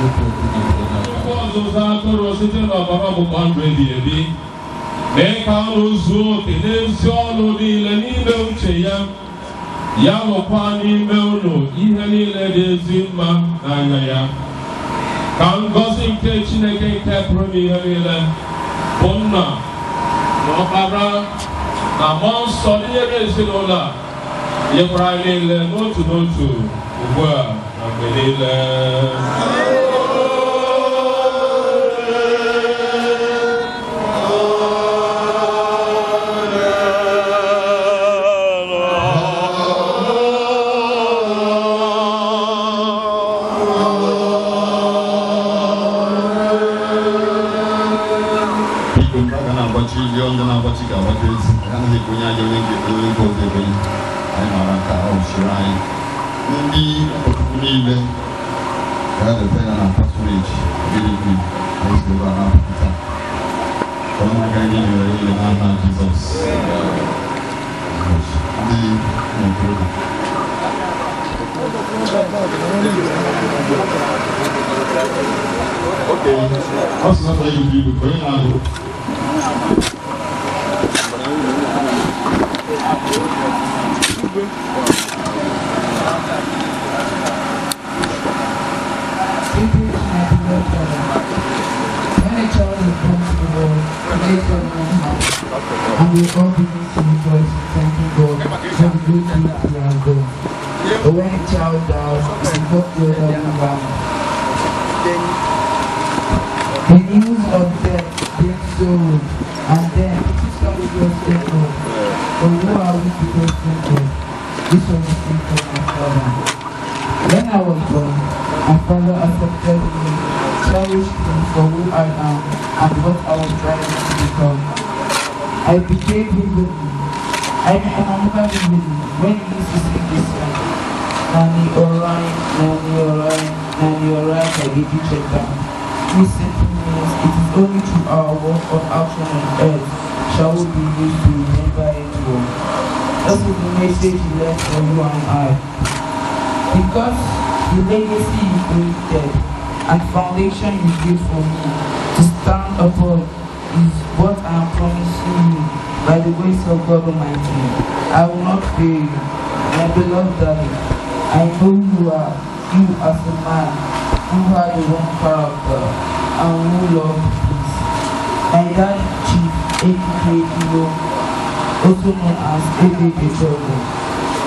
okwu okwu n'isi n'aka. Okwu ọzụzụ atụrụ site n'ọbara ọgbụgba ndụ ebighị ebi mee ka ọrụ zuo oke n'ezi ọrụ niile n'ime uche ya, ya rụkwa n'ime unu ihe niile dị ezi mma n'anya ya. Ka ngọzi nke Chineke nke pụrụ n'ihe niile bụ Nna na Ọkpara na Mmụọ Nsọ nyere ezinụlọ a, nyekwara anyị niile n'otu n'otu, ugbu a na mgbe niile. Biko, ndị a ga na-agbachi ili, ndị na-agbachi ga-agbachi ezi. Anyị anaghị ekwenye aja onye nke onye nke ọzọ ekwenye. Anyị maara nke a usoro anyị. Ndị ụkọchukwu niile ga-eleta ya na pastorage gịnị anyị si ebe a na-apụta. Ka ọ na-aga niile niile n'aha Jizọs. Ndị ụmụ okorobịa. Okay, ọ sị na ibu ibu ka onye na-agụ. Tribute to my beloved father. When a child is born to the world, he makes everyone happy, and we all begin to rejoice in thanking God for the good things he has done. But when a child dies, it is not the other way round. The news of death brings sorrow, and then some question God. But who are we to question God? This was the faith of my father. When I was born, my father accepted me, cherished me for who I am and what I was trying to become. I became vividly. I can remember vividly when he used to sing this song. Nani Orai, Nani Orai, Nani Orai, Kagiji Cheta. Which simply means it is only through our work of action on earth shall we be used to remember it well. That is the message he left for you and I. Because the legacy you created and foundation you built for me to stand upon is what I am promising you by the grace of God Almighty. I will not fail you, my beloved daddy. I know you are, you as a man who had a wrong character and who loved peace. My dad, Chief A.K. Iwo, also known as A.K. Trouble,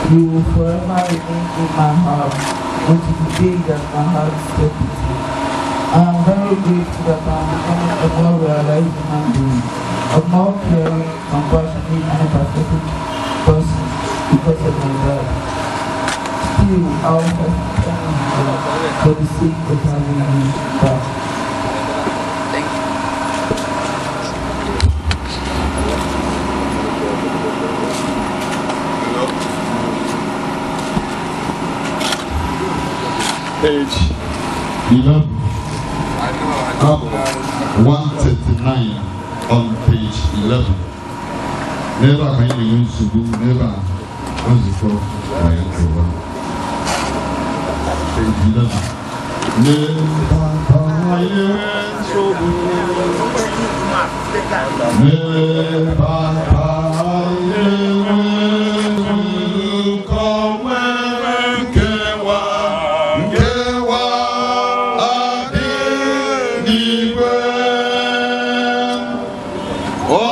you will forever remain in my heart until the day that my heart stops beating. I am very grateful that I am becoming a more realized human being, a more caring, compassionate, and empathetic person because of my dad. Still, I will thank you for the sake of having you back. Page 11, up 139 on page 11. N'ebe a ka anyị na-enwe nsogbu n'ebe a nzukọ na ya nkewa. Page 11. N'ebe a ka anyị na-enwe nsogbu. N'ebe a ka anyị na-enwe nzukọ nwere nkewa. Nkewa adị n'igwe. Ọ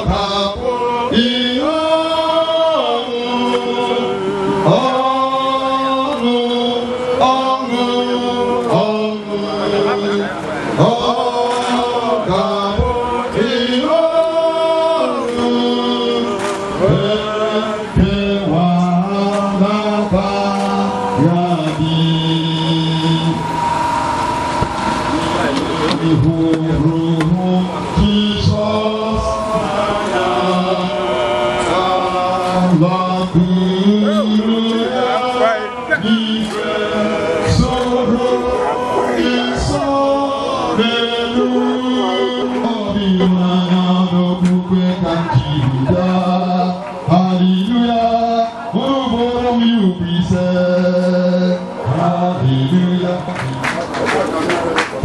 ga-abụ ihe ọṅụ, ọṅụ, ọṅụ, ọṅụ. Ọ ga-abụ ihe ọṅụ, nkewa na-aba ya dị. Ihuru Jizọs n'anya, alakwuru ya n'igwe, soro nsọ n'elu. Ọ dị ịhụnanya n'okpukpe ka m jiri bịa. Haleluya, unu bụrụ m ya ugwu ise. Haleluya.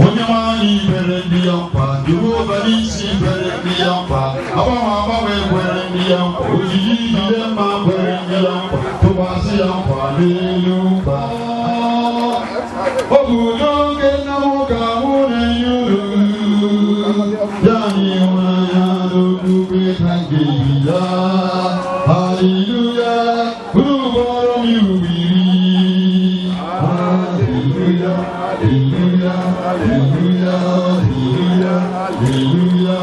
Onye nwanyị kwere ndị ya nkwa, Jehova n'isi kwere ndị ya nkwa, agbanwe agbanwe kwere ndị ya nkwa, ojiji jide mma kwere ndị ya nkwa, tụkwasị ya nkwa n'elu nkwa. Ọ bụ n'oge nna m ka mụ na-enye uru, ya na ịhụnanya n'okpukpe ka m ga-ebi ya. Haleluya, unu bụrụ m iwu iri. Haleluya, haleluya, haleluya, haleluya, haleluya.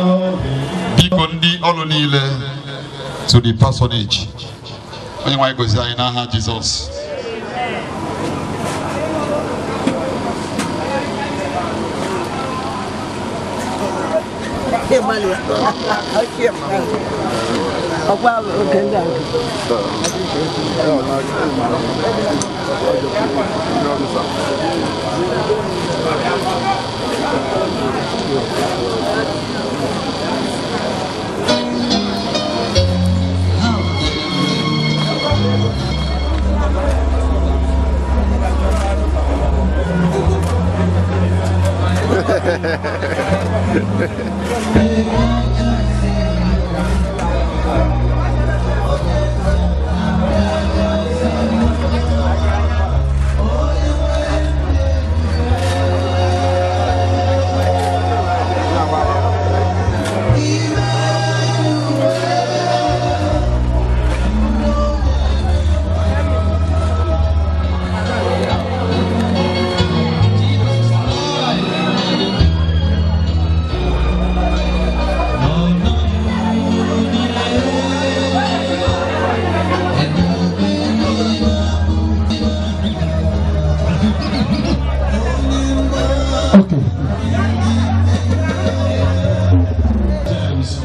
Biko ndị ọrụ niile to the parsonage. Onye nwe anyị gozie anyị n'aha Jizọs. Ọkwa oge ndị a.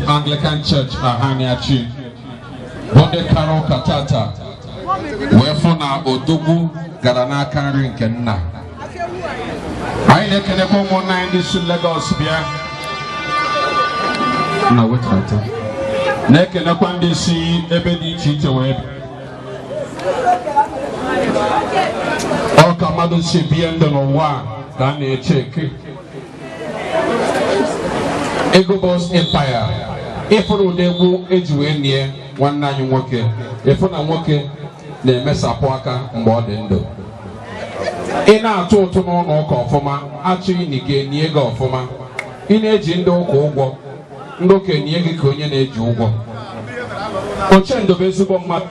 Anglican Church Ahaniachi bụ ndị kara ụka tata wee fụ na odogwu gara n'aka nri nke nna. Anyị na-ekelekwa ụmụnna anyị ndị si Lagos bịa na wetata, na-ekelekwa ndị si ebe dị iche iche wee bịa. Ọ ka mmadụ si bie ndụ n'ụwa a ka a na-eche eke. Ego Bus Empire, ịfụrụ ụdị egwu eji wee nie nwanne anyị nwoke, ịfụ na nwoke na-emesapụ aka mgbe ọ dị ndụ. Ị na-atụ ụtụ n'ụlọ ụka ọfụma, achọghị na ị ga-enye gị ọfụma. Ị na-eji ndị ụka ụgwọ, ndị ụka enye gị ka onye na-eji ụgwọ. Ochendo bụ ezigbo mmadụ.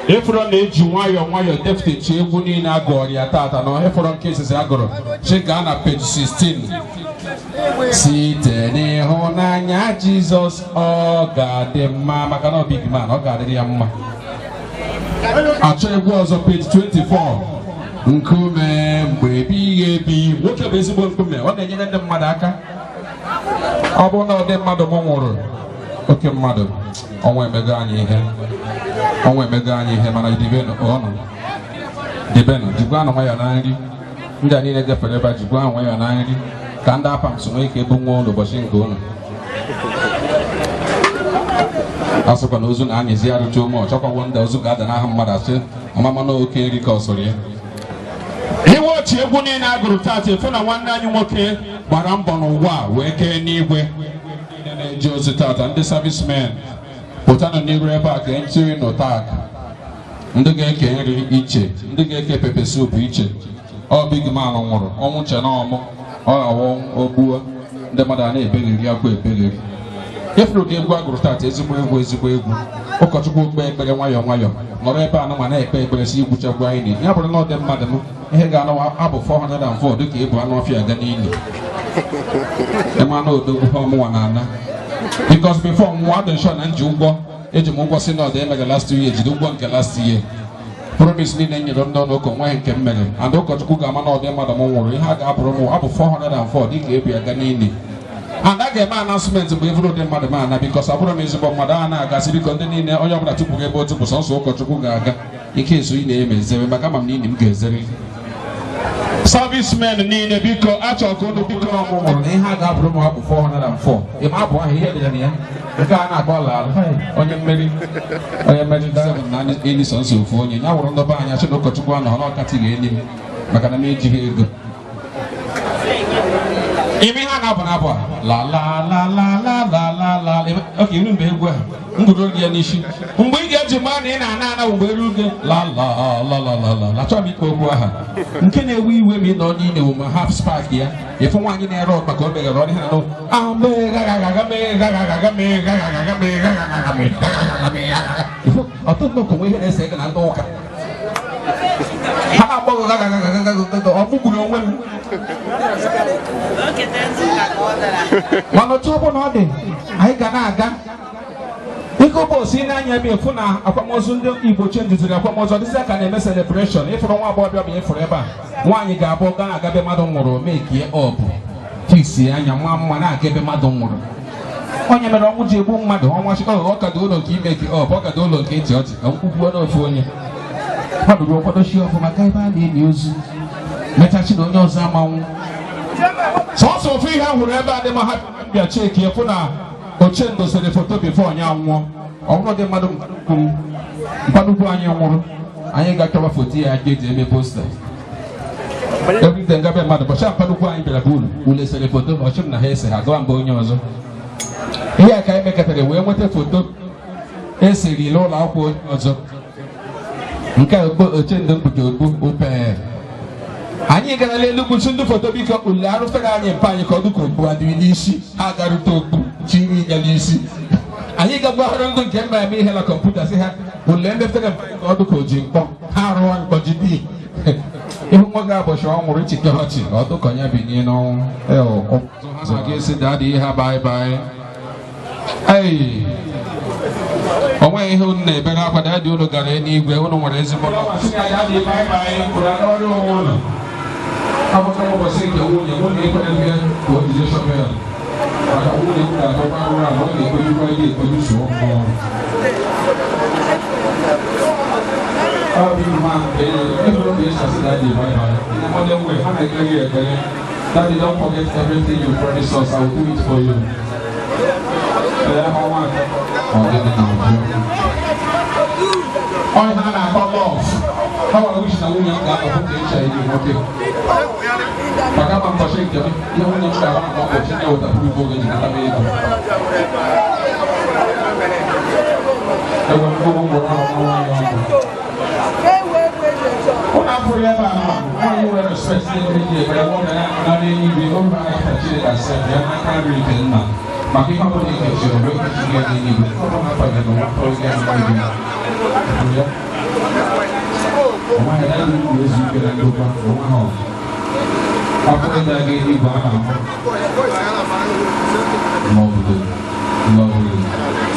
Ịfụrụ na-eji nwayọọ nwayọọ deftechi egwu niile agụrụ ya tata na ịfụrụ nke izizi agụrụ chi gaa na page 16. Site n'ịhụnanya Jizọs ọ ga-adị mma, maka na ọ big man, ọ ga-adịrị ya mma. Achọ egwu ọzọ page 24. Nkume mgbe ebighị ebi. Nwoke bụ ezigbo nkume, ọ na-enyere ndị mmadụ aka. Ọ bụrụ na ọ dị mmadụ m nwụrụ, oke mmadụ, ọnwa emego anyị ihe. Ọnwa emego anyị ihe, mana dibenu ọnụ. Dibenu, jikwa anụ nwayọọ na nri. Ndị a niile gafere ebe a, jikwa anụ nwayọọ na nri. Ka ndị apams nwee ike ebu nwa ụlọ ụbọchị nke ụnụ. A sịkwa na ozu na-anyịzi arụcha ome, ọ chọkwawo ndị ozu ga-ada n'aha mmadụ asị amama na oke nri ka ọ sọrọ ya. Iwe otu egwu niile a gụrụ tata, efu na nwanne anyị nwoke gbara mbọ n'ụwa a wee kee n'igwe. Ndị na-eje ozi tata, ndị servicemen pụtanụ n'iru ebe a ka ntiri n'ụtak. Ndị ga-eke nri iche, ndị ga-eke pepe soup iche. Ọ big man nwụrụ, ọnwụ che na ọmụ, ọ ghọwo ogbuo, ndị mmadụ a na-ebegheri akwa ebegheri. Efuru gị egwu a gụrụ tata, ezigbo egwu, ezigbo egwu. Ụkọchukwu kpee ekpere nwayọọ nwayọọ, nọrọ ebe a nụnwa na-ekpe ekpere si igwuchakwa anyị niile. Ya bụrụ na ọ dị mmadụ m, ihe ga-anọwa abụ 404 dịka ịbụ anụ ọfịa aga n'ili. Ịma na odogwu ha ọmụnwa na-ana. Because before nwa dị nsọ na nji ụgwọ, eji m ụgwọ synod emere last year, jide ụgwọ nke last year. Promise niile nyere m n'ọnụ ụka nweghị nke m mere. And ụkọchukwu ga-ama na ọ dị mmadụ m nwụrụ, ihe a ga-abụrụ m abụ 404 dịka ebi aga n'ili. And a ga-eme announcement mgbe evuru ụdị mmadụ m ana, because abụrụ m ezigbo mmadụ a na-agasị biko ndị niile onye ọbụla tupu ebe otu bụ sọnsọ ụkọchukwu ga-aga. Ike ezu ị na-eme ezere maka ama m na ili m ga-ezere. Servicemen niile biko achọ ka unu biko ọmụ nwụrụ na ihe a ga-abụrụ m abụ 404. Ịma abụ ahụ ihe dịrị na ya nke a na-akpọ laala onye mmeri, onye mmeri 7 na enyi sọnsọ ofu onye ya wụrụ ndọba anya sị na ụkọchukwu anọ n'ọkatị ga-enyi m maka na m ejighị ego. Ime ihe a na-abụ n'abụ a la la la la la la la la. Ok, iru mgbe egwu a ngwuru gị ya n'isi mgbe ị ga-eji mara na ị na-ana ana mgbe eru gị la la la la la la. Achọrọ m ikpe okwu aha nke na-ewe iwe ma ị nọ n'ile wụ ma half spark ya ịfụ nwaanyị na-ere ọkpa ka o meghere ọnụ ha na ọtụtụ nnukwu nwe ihe na-ese ego na ndị ụka ha na-agbọghọ gagagagagagaga ọ gbụgburu onwe m mana otu ọ bụla ọ dị anyị ga na-aga Iko bosi n'anya ebe ịfụ na akwamozu ndị Igbo chenjiziri akwamozu ọdịzi aka na-eme celebration. Ịfụrụ nwa agbọghọbịa bụ ịfụrụ ebe a nwaanyị ga-abụ gaa na-aga ebe mmadụ nwụrụ mekie ọbụ fiksi anya nwa mma na-aga ebe mmadụ nwụrụ. Onye mere ọnwụ ji egbu mmadụ ọnwa sị ọ ka dị ụlọ nke ime ka ọ ka dị ụlọ nke ịchị ọchị ọkwụkwuo n'ofu onye mmadụ ruo kwadochi ọfụma gaa ebe a na-enyi ozu mechachi na onye ọzọ amanwụ sọsọ ofu ihe hụrụ ebe a dị ma ha bịa cheki fụ na Ochendo sere foto before onye anwụọ. Ọ bụrụ dị mmadụ kwuru mkpanukwu anyị nwụrụ, anyị ga-achọba foto ya ga eji eme poster everyday ngabe mmadụ bọcha mkpanukwu anyị bịara bụ ule sere foto ọchị m na ha ese ha gawa mba onye ọzọ. Ihe a ka anyị mekọtara wee nweta foto eseri n'ụlọ akwụkwọ onye ọzọ nke a Ochendo mkpuchi okpu ope. Anyị gara n'Enugwu si ndị foto biko ule arụfere anyị mpa anyị ka ọ dịka okpu adịrị n'isi ha garute okpu chiri ya n'isi. Anyị gagwahara ndị nke mba eme ihe na kọmputa si ha ule mefere mpa anyị ka ọ dịka oji mkpọ ha arụọ mkpọ jide ihu nwoke abọchị ọ nwụrụ chike ọchị ọ dịka onye binye n'ọnwụ ga-esi dadị ihe baị baị. Ei, o nweghị ihe unu na-ebere akwa dadị unu gara n'igwe unu nwere ezigbo ụbọchị nke nwunye nwunye ekwere ka o jide shọvel maka nwunye m ga-agakwa arụ ala ọ ga-ekpejikwa ihe ekpeju sụọ mmụọ. Ọ bụ mma nke ịhụrụ ka esi asị daddy bye bye. In a modern way, ha na-ekpere ya ekpere. Daddy, don't forget everything you promised us. I will do it for you. Ọ ihe a na-akpọ love. Ha nwere wish na nwunye m ga-akpọ ka HIV nwoke. Maka ma mbọchị nke m, ihe nwunye m ga-agba ma ụbọchị na-ewetapụrụ ugbo oge ji nata m ego. Egwe mkpụrụ mkpụrụ ahụ nwaanyị ọkụ. Ụlọ akwụrụ ebe a nọ, nwaanyị nwere respect na-ekpere ji ekpere nwoke na n'eluigwe oru aka Chineke asị ya n'aka nri nke nna. Maka ihe ọbụla e kechiri wee kechiri ya n'eluigwe, ọ bụla akpagara n'ụwa tọrọ ya n'eluigwe. Nwaanyị na-ezu ike na ndokwa onwe ha ọzọ. Ọ bụrụ na aga eluigwe a na-ahụ n'obodo n'obodo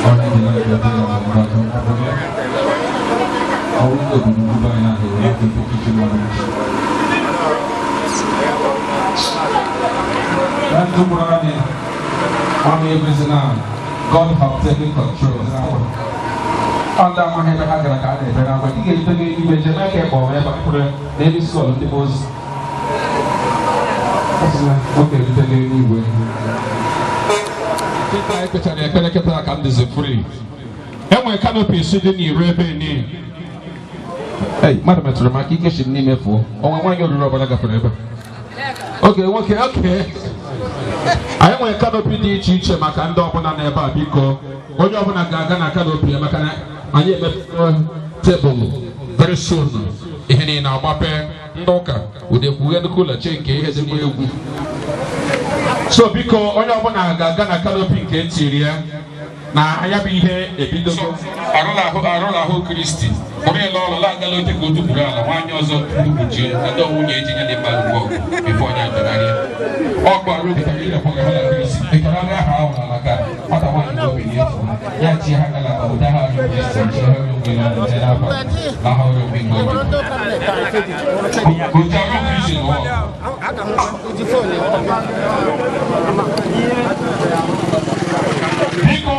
ọrụ dị na ndụ dị na mgbakọ ọ bụrụ ya. Ọrụ ndị obodo ugwu anyị na-ahụ aka echichi mmadụ. Na ndụ mụrụ anyị, ọnụ ekwesị na God have taken control. Ọ ndị amaghị ebe ha gara ka a na-ebere akwa. Ị ga-erute gị eluigwe jee n'aka ịkpọ ebe a pụrụ n'elu isi ọlụ ndị ozi. Nwoke erute gị eluigwe. Kịta anyị kpechara ekpere kịta ka m dịzi free. E nwere canopy si dị n'iro ebe niile. Ei, mmadụ metụrụ m aka ike si m n'ime fụọ. Onwe nwaanyị oriri ọbara gafere ebe. Oge nwoke oke. Anyị nwere canopy dị iche iche maka ndị ọbụla n'ebe a biko. Onye ọbụla ga-aga na canopy ya maka na anyị emepere tebụl very soon. Ihe niile agbape ndị ụka udekwughe nnukwu ụlọ chi nke ihe ezigbo egwu. So biko onye ọbụla ga-aga na canopy nke etiri ya na ya bụ ihe ebidogo. Arụlahụ Kristi mụrụ ịlụ ọrụ na-agala oche ka o tupụrụ ala nwaanyị ọzọ kpuchie na ndị nwunye eji nye dị mmadụ ugbu bifo onye atagharịa. Ọkụ arụ pụtara ịlekwa ha na Kristi ịtara ndị aha ahụ n'ala ka nwata nwaanyị bụ obi efu ya chi ha gala ka ụda ha arụ Kristi chi ha ruo na nje n'afa na ha ruo mgbe mgbe otu arụ Kristi n'ụwa. Biko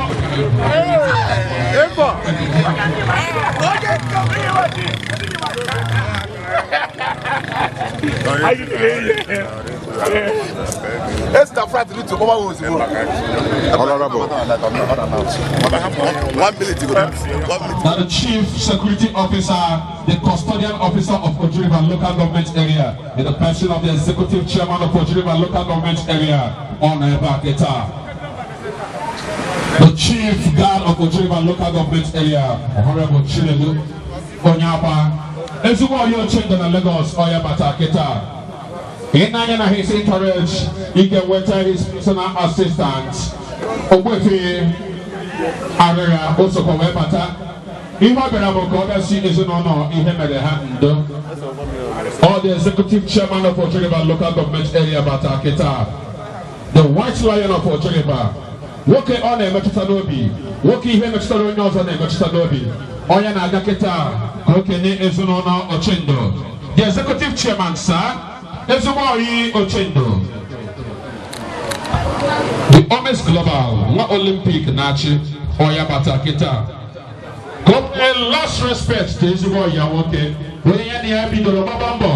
Honorable. 1 minute to go. 1 minute. Now the Chief Security Officer, the Custodian Officer of Oji River Local Government Area, in the person of the Executive Chairman of Oji River Local Government Area, Honorable Aketa. The Chief Guard of Oji River Local Government Area, Honorable Chinedu Onyaba. Ezigbo onye Ochendo na Lagos, Oyabata Aketa. In anya his entourage, he can weta his personal assistant, Ogbuefi Arịra Osokwa wee bata. Ihe ọ bịara bụ ka ọ bịa si ezinụlọ ihe mere ha ndo. All the Executive Chairman of Oji River Local Government Area bata Aketa. The White Lion of Oji River. Nwoke ọ na-emetụta n'obi, nwoke ihe metụtara onye ọzọ na-emetụta n'obi. Onye na-aga kịta ka okenye ezinụlọ Ochendo. The Executive Chairman, sir, ezigbo oyi Ochendo. The Omes Global nwa Olympic na-achị ọya bata kịta ka o pay last respect to ezigbo ọya nwoke onye ya na ya bidoro gbaba mbọ,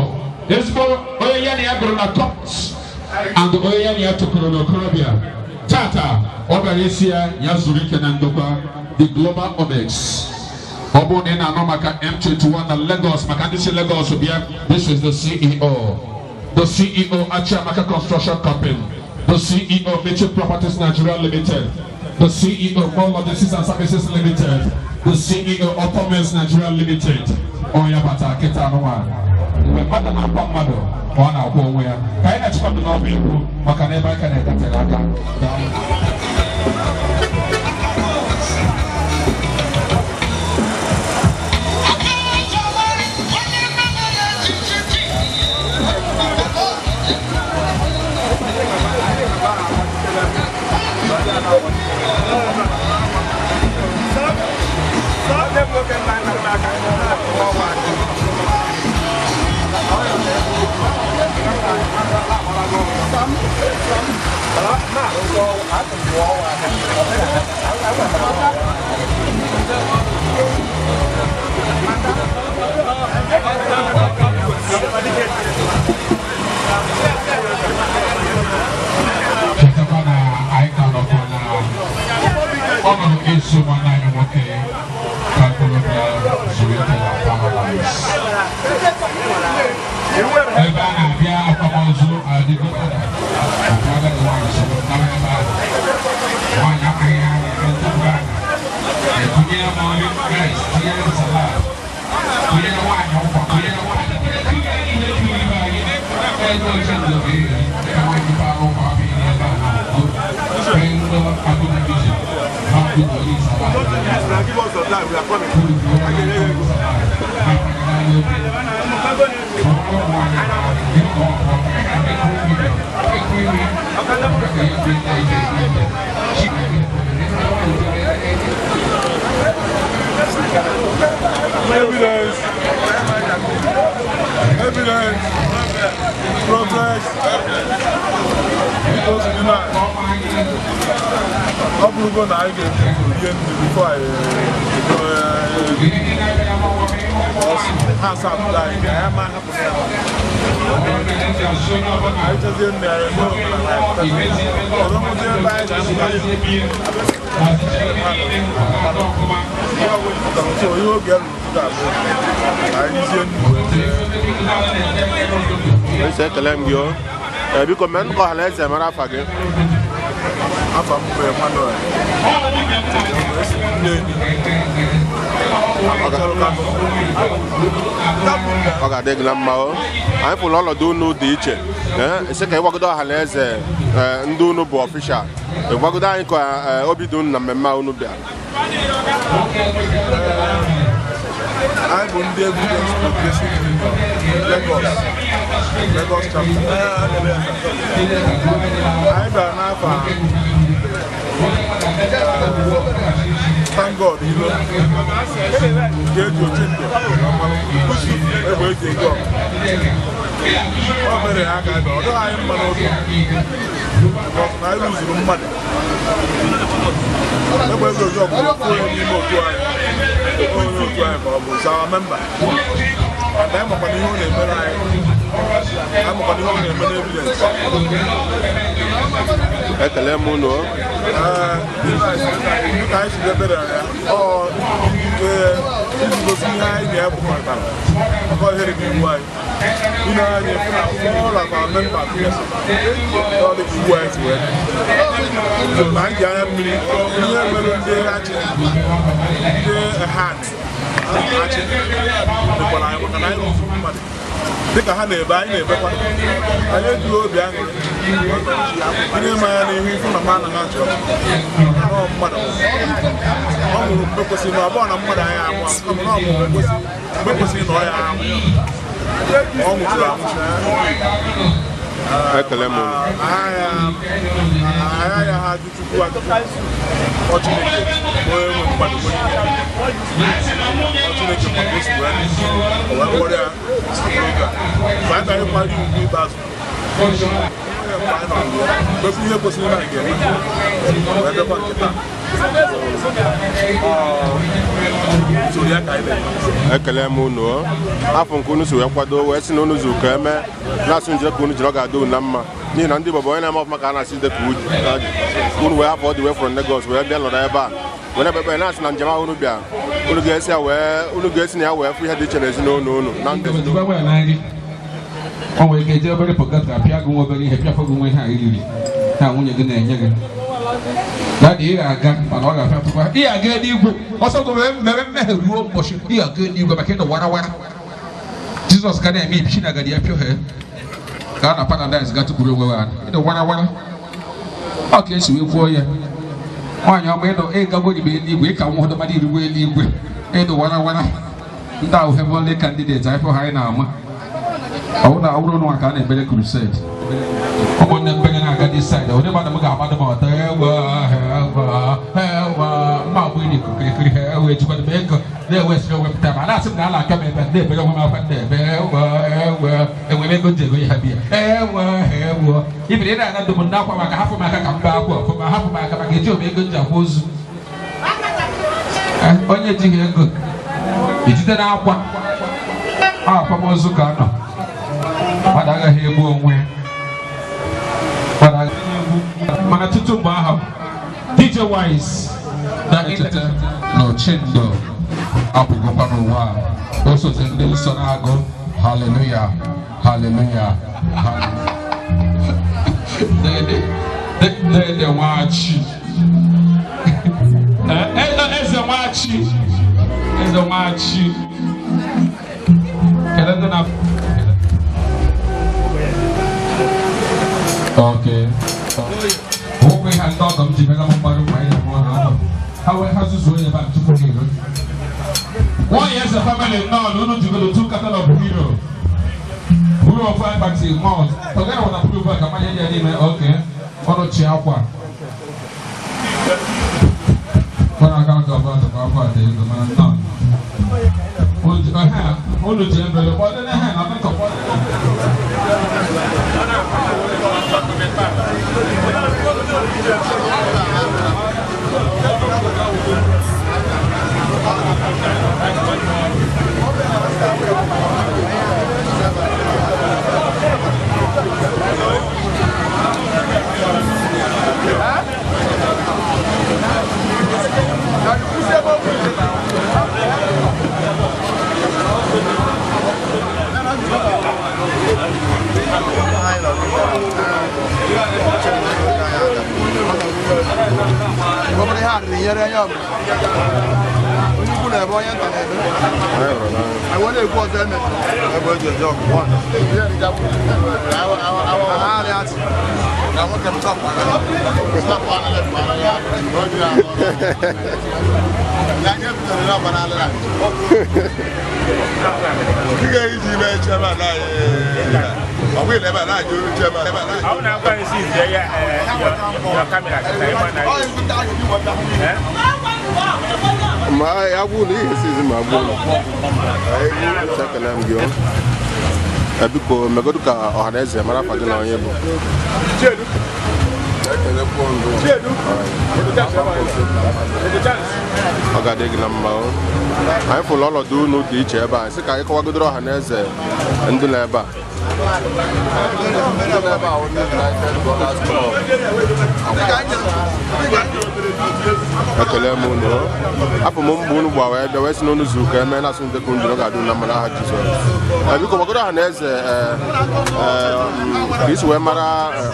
ezigbo onye ya na ya gụrụ na court and onye ya na ya tụkọrọ n'okorobịa. Tata ọ bịara isi ya ya zuru ike na ndokwa. The Global Omex, ọ bụrụ na ị na-anụ maka M21 na Lagos, maka ndị si Lagos bịa, this is the CEO, the CEO Achiamaka Construction Company, the CEO Mitchell Properties Nigeria Limited, the CEO More Logistics and Services Limited, the CEO Automens Nigeria Limited. Ọ ya bata kịta anụnwa. Mgbe mmadụ na-akpọ mmadụ, ọ na-akwụ onwe ya ka anyị na-achịkwa ndụ n'ọbụ egwu maka na ebe aka na-egatere aka. Daalụ. Chetakwa na anyị ka nọkwa na ọnọdụ ịzụ nwanne anyị nwoke ka okorobịa zuru ike na Paradise. Ebe a na-abịa akwamozu adịgo agadi nwaanyị soro nara ebe ahụ. Nwaanyị amaghị ihe a na-eme tupu a na-etinye m nri rice, tinyere m salad, tinyere nwaanyị ụkwa, tinyere nwaanyị tinyere ihe juru ibe anyị ego oche ndụ ga-eri dịka nwaanyị bara ụkwa bụ ihe ebe a na-agụ ndị agụna vision na ọgụgụ ori salad. Evidence. Evidence. Progress. Because you know, ọ bụrụgo na anyị ga-ebu ihe ndị before anyị ha asapụta anyị ka anyị ma hapụ ya. Anyị chezie nne anyị eme omenala anyị ọzọ nwụzie ebe anyị ga-esi. So ihe oge ruru ga-abụ anyị zie nnu. Esi ekele m gị o. Ee, biko mee nkọ ọha na eze mara afa gị. Afa m bụ Emmanuel. Esi m Nnewi. Ọ ga-adị gị na mma o. Anyị fụrụ ọnọdụ unu dị iche. Ee, esi ka ịgwagodo ọha na eze, ee, ndị unu bụ official, ịgwagodo anyị ka, ee, obi dị unu na mmemme a unu bịara. Anyị bụ ndị Evidence Progressive Union Lagos, Lagos chapter. Anyị bịara n'afọ a, thank God ilo nke eji oche ndụ egbe eji ego ọgụ. Ọ mere ha ka ọ dịghị anyị mma n'obi because na anyị lụzuru mmadụ. Egbe eji oji ọgụ bụ ofu onye n'ime otu anyị, onye otu anyị ka ọ bụ our member, and anyị makwa na ihe ọ na-emere anyị, anyị makwa na ihe ọ na-eme n'Evidence. Ekele m unu o. Ee, dịka anyị si debere ya, ọ ee, iji gosi ihe anyị na-ekwukọtara maka ohere bụ iwu anyị ị na-anya efu na all of our members ọ dị ka iwu anyị si wee dị. So na anyị ji anya mmiri ihe mere ndị achị ndị han achị mekwara anyị maka na anyị rụzuru mmadụ dịka ha na-ebe anyị na-ebekwa. Anyị ejighị obi aṅụrị onye ma ya n'ihu ifu na ma anaghị achị ọchị maka na ọ mmadụ ọ nwụrụ mgbe kwesịrị na ọ bụrụ na mmadụ anyị amụ kama na ọ nwụrụ mgbe kwesịrị na ọ ya amụ ọ nwụchiri anwụchi. Ekele m unu. Agha ya ha ajụ Chukwu ajụjụ. Ọ Chineke onye nwe mmadụ, ọ Chineke ma ka o si wee dị. O wee kpọrọ ya n'oge a. Mgbe anyị bịara ịkwari ugwu ikpeazụ. mgbe anyị nọ mekwu ihe kwesịrị ime anyị ga-eme wee bịakwa nke taa. Usoro ya ka anyị na-eme. Ekele m unu o. Afọ nke unu si wee kwado wee sị na unu zuru ka eme na-asụ njire ka unu jiri ọ ga-adị unu na mma n'ihi na ndị Igbo bụ onye na-eme ọfụma ka a na-asị dị ka unu wee hapụ ọ dị wee from Lagos wee bịa nọrọ ebe a wee na-ekpe na-asị na njem ahụ unu bịa unu ga-esi ya wee unu ga-esi na ya wee fụ ihe dị iche n'ezinụlọ unu na ndụ. O nwere ike jee obere pọkata pịa gị nwa obere ihe pịafọ gị nwa ihe a iriri na nwunye gị na-enye gị dadi ị ga-aga mana ọ ga-apịatụkwa ị ga-aga eluigwe ọsọ gị mere mmehie ruo ụbọchị ị ga-aga eluigwe maka ịnọ warawara Jizọs ka na-eme ibichi na agadi ya pịọ ha gaa na paradise ga tụkwuru onwe ha ịnọ warawara ọ ka esi wee kwuo ya nwaanyị ọma ịnọ ịgagwo ibe eluigwe ịka nwa ọdọ mmadụ irigwe eluigwe ịnọ warawara ndị ahụ heavenly candidate anyị ha anyị na-ama ọ bụrụ na ọ bụrụ nwa ka a na-emere crusade ụmụnne m benye na-aga this side onye mmadụ m ga-amadụ m ọtọ ewa ewa ewa mma agbụ iri kirikiri ewa ejikwana m ego na-ewesịrị onwe m taa ma na-asị m na ala aka m ebe na-ebere onwe m akwa na-ebe ewa ewa enwere ego ji ego ihe bịa ewa ewa ibiri ị na-aga ndụ m ndị akwa maka hapụ m aka ka m bee akwa ọfụma hapụ m aka maka eji m ego ji akwa ozu onye ejighị ego ejide na akwa akwamozu ka nọ mmadụ agaghị egbu onwe mana tutu mgbe ahụ DJ Wise na-echeta na Ochendo apụgokwa n'ụwa a o sote ndị nsọ na-agụ haleluya haleluya dede nwachi eze nwachi eze nwachi kedu ndị na Okay. Okwe ha ndị ọgọ m ji mega m mgbarụ mgbe anyị na-amụ ha ahụ. Ha wee ha zuzuo ya ebe a tupu ha ero. One year family nọ na unu jigoro two carton of hero. Hero of five party malt. Together with approval ka mmanya dị ya n'ime okay. Ọnụ chi akwa. Kwara aka nke ọbụla tụkwa akwa dị ego mana nnọọ. Unu ji envelope ọ dị na ha na ọdịkọ. Ma agwụ na ihe esizi ma agwụ ekele m gị biko megodu ka ọha na eze mara afa gị na onye bụ. Ọ ga-adị gị na mma. Anyị fụrụ ọnọdụ unu dị iche ebe a sị ka anyị kọwagodoro ọha na eze ndị nọ ebe a. Ekele m unu afọ m mgbe unu gba wee bịa wee sị na unu zuru ka eme na-asụ ndị ka unu ga-adị na mma n'aha Jizọs. Biko gbagoro ọha na eze ka isi wee mara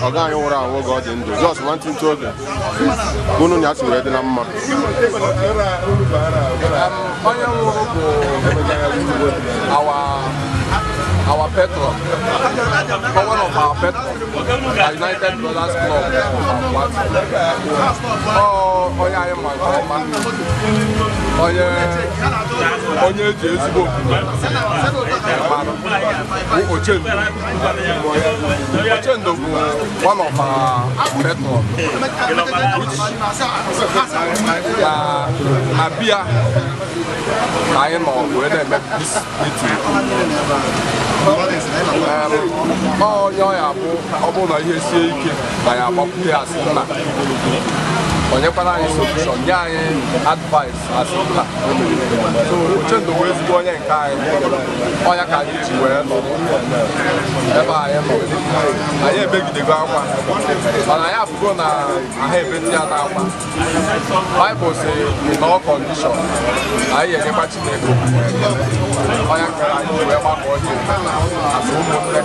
ọga anyị nwụrụ anwụ oge ọ dị ndụ Jizọs nwantịntị oge ka unu ya si wee dị na mma. Onye nwụrụ bụ our patron, one of our patron, United Brothers Club of Akwati. Onye anyị ma nke ọma, onye eji ezigbo omume mara bụ Ochendo. Ochendo bụ one of our patron, which na bia ka anyị nọ wee na-eme this meeting. Onye ọ ya bụ ọ bụrụ na ihe sie ike na ya agbakwute asị nna, o nyekwara anyị solution, nye anyị advice asị nna. So Ochendo wee ezigbo onye nke anyị, ọnya ka anyị ji wee nọ ebe anyị nọ. Anyị ebegidego akwa, mana anyị afụgo na ahụ ebeti ya n'akwa. Bible sị in all condition anyị enyekwa Chineke ọnya ka anyị ji wee gbakọ ihe asị ụmụnne,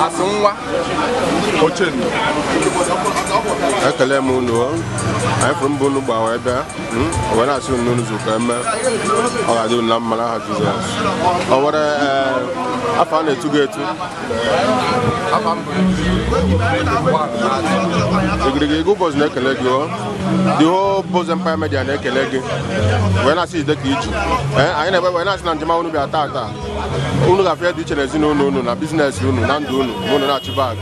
asị nwa Ochendo. Ekele m unu o. Anyị fụrụ mbụ unu gba wee bịa, wee na-asị unu unu zuru ka eme. Ọ ga-adị unu na mma n'aha Jizọs. Ọ nwere afọ a na-etu gị etu? Igirigi Eagle Boys na-ekele gị o. The whole Boys Empire Media na-ekele gị, wee na-asị jide ka iji. Anyị na-ebe wee na-asị na njem unu bịa taa unu ga-afịa dị iche na ezinụlọ unu na business unu na ndụ unu ma unu na-achị bag.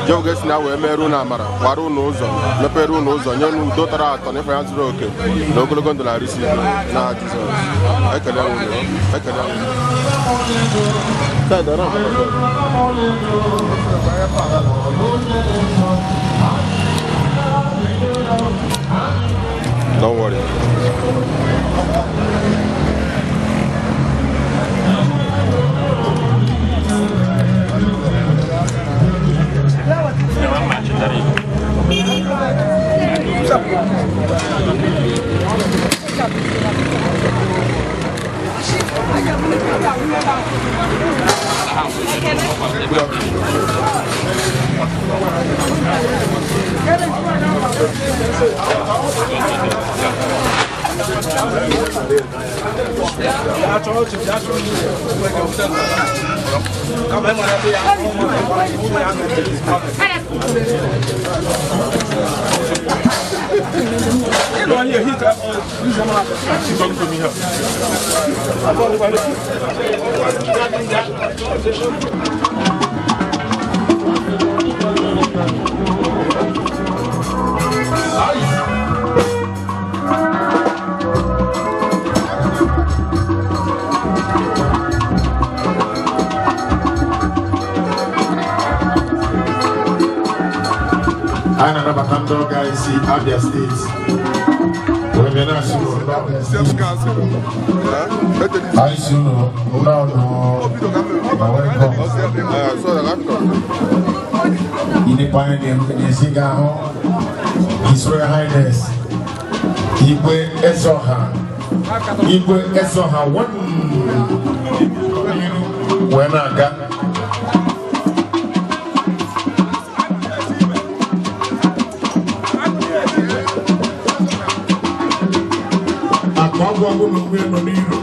Jehu ga-esi na wee mere unu amara, kwara unu ụzọ, mepere unu ụzọ, nye unu udo tọrọ atọ na ịfụnanya zuru oke na ogologo ndụ na arụsi ike na Jizọs. Ekele unu, ekele unu. Don't worry. Anyị na-anabata ndị ọga anyị si Abia Steeti wee bịa na-asị anyị si unu nnọọ ma welcome. Ilekwa anya n'ezi ga-ahụ His Royal Highness Igwe Ezeọha, Igwe Ezeọha wee na-aga. Akụ agwụ agwụ na onwe nọ n'iru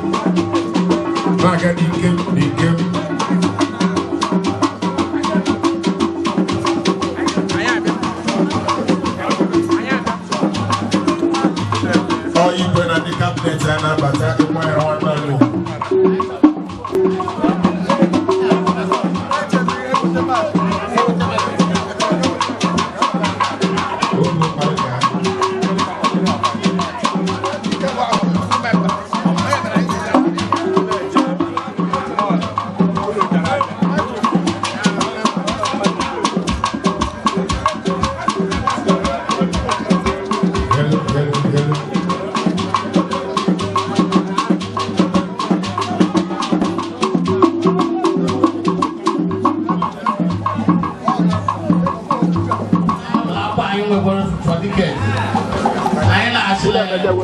na-aga n'ike n'ike. Ọ igwe na ndị cabinet ya na-abata ịkwanyere nwanne anyị ugwu.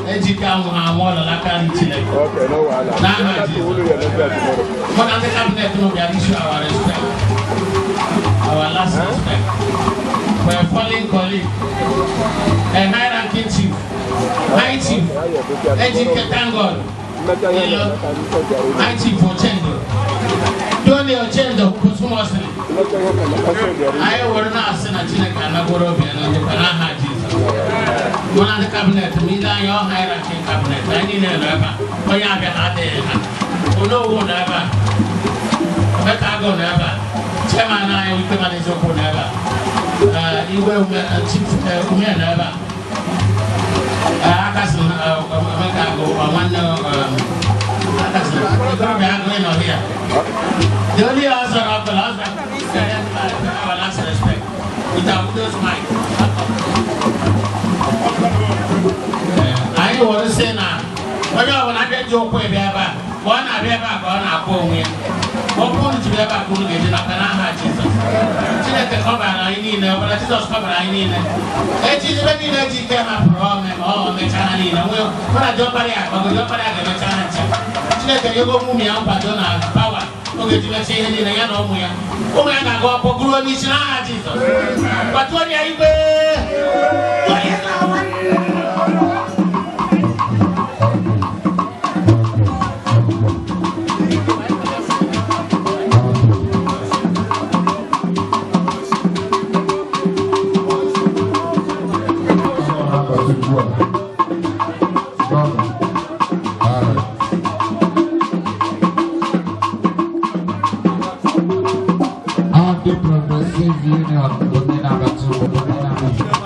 Ejike anwụ ha anwụ ọlọ n'aka ndị Chineke. N'aha Jizọs. Mụ na ndị cabinet m bịara issue our respect, our last respect for a fallen colleague, a high-ranking chief, high chief, Ejike, thank God, Ilo, high chief Ochendo, Tony Ochendo posthumously. Anyị were na-asị na Chineke anagoro obi ya na njikwa n'aha Jizọs. Mụ na ndị cabinet m ile anya ọ high-ranking cabinet, anyị niile nọ ebe a, onye abịa ha adịghị ha. Onowu nọ ebe a, Emeka Agụ nọ ebe a, chairman anyị Wike Maliziokwu nọ ebe a, Igwe Chief Ume nọ ebe a, Akasị Emeka Agụ, nwanne Akasị Ikorobịa Agụ nọ here. The only answer of the last our last respect with our widow's mic. Anyị were sị na onye ọbụla abịa ji ụkwụ ebe ebe a ka ọ na-abịa ebe a ka ọ na-akwụ onwe ya. Ụkwụ unu jiri ebe a ka unu ga-eji nata n'aha Jizọs. Chineke kọbara anyị niile, ọbụla Jizọs kọbara anyị niile. Echi ebe niile ji ike hapụrụ ome ma ọ mechaa ha niile. Nwee mụ na diọkpara ya ọgụ diọkpara ya ga-emecha ha ncha. Chineke nyego ụmụ ya nkwado na pawa oge ji mechaa ihe niile ya na ụmụ ya. Ụmụ ya ga-aga ọkpọ gụrụ onye isi n'aha Jizọs. Kwatuo ya igwe. All the Progressive Union, Onye na-abata obodo, onye na-abata.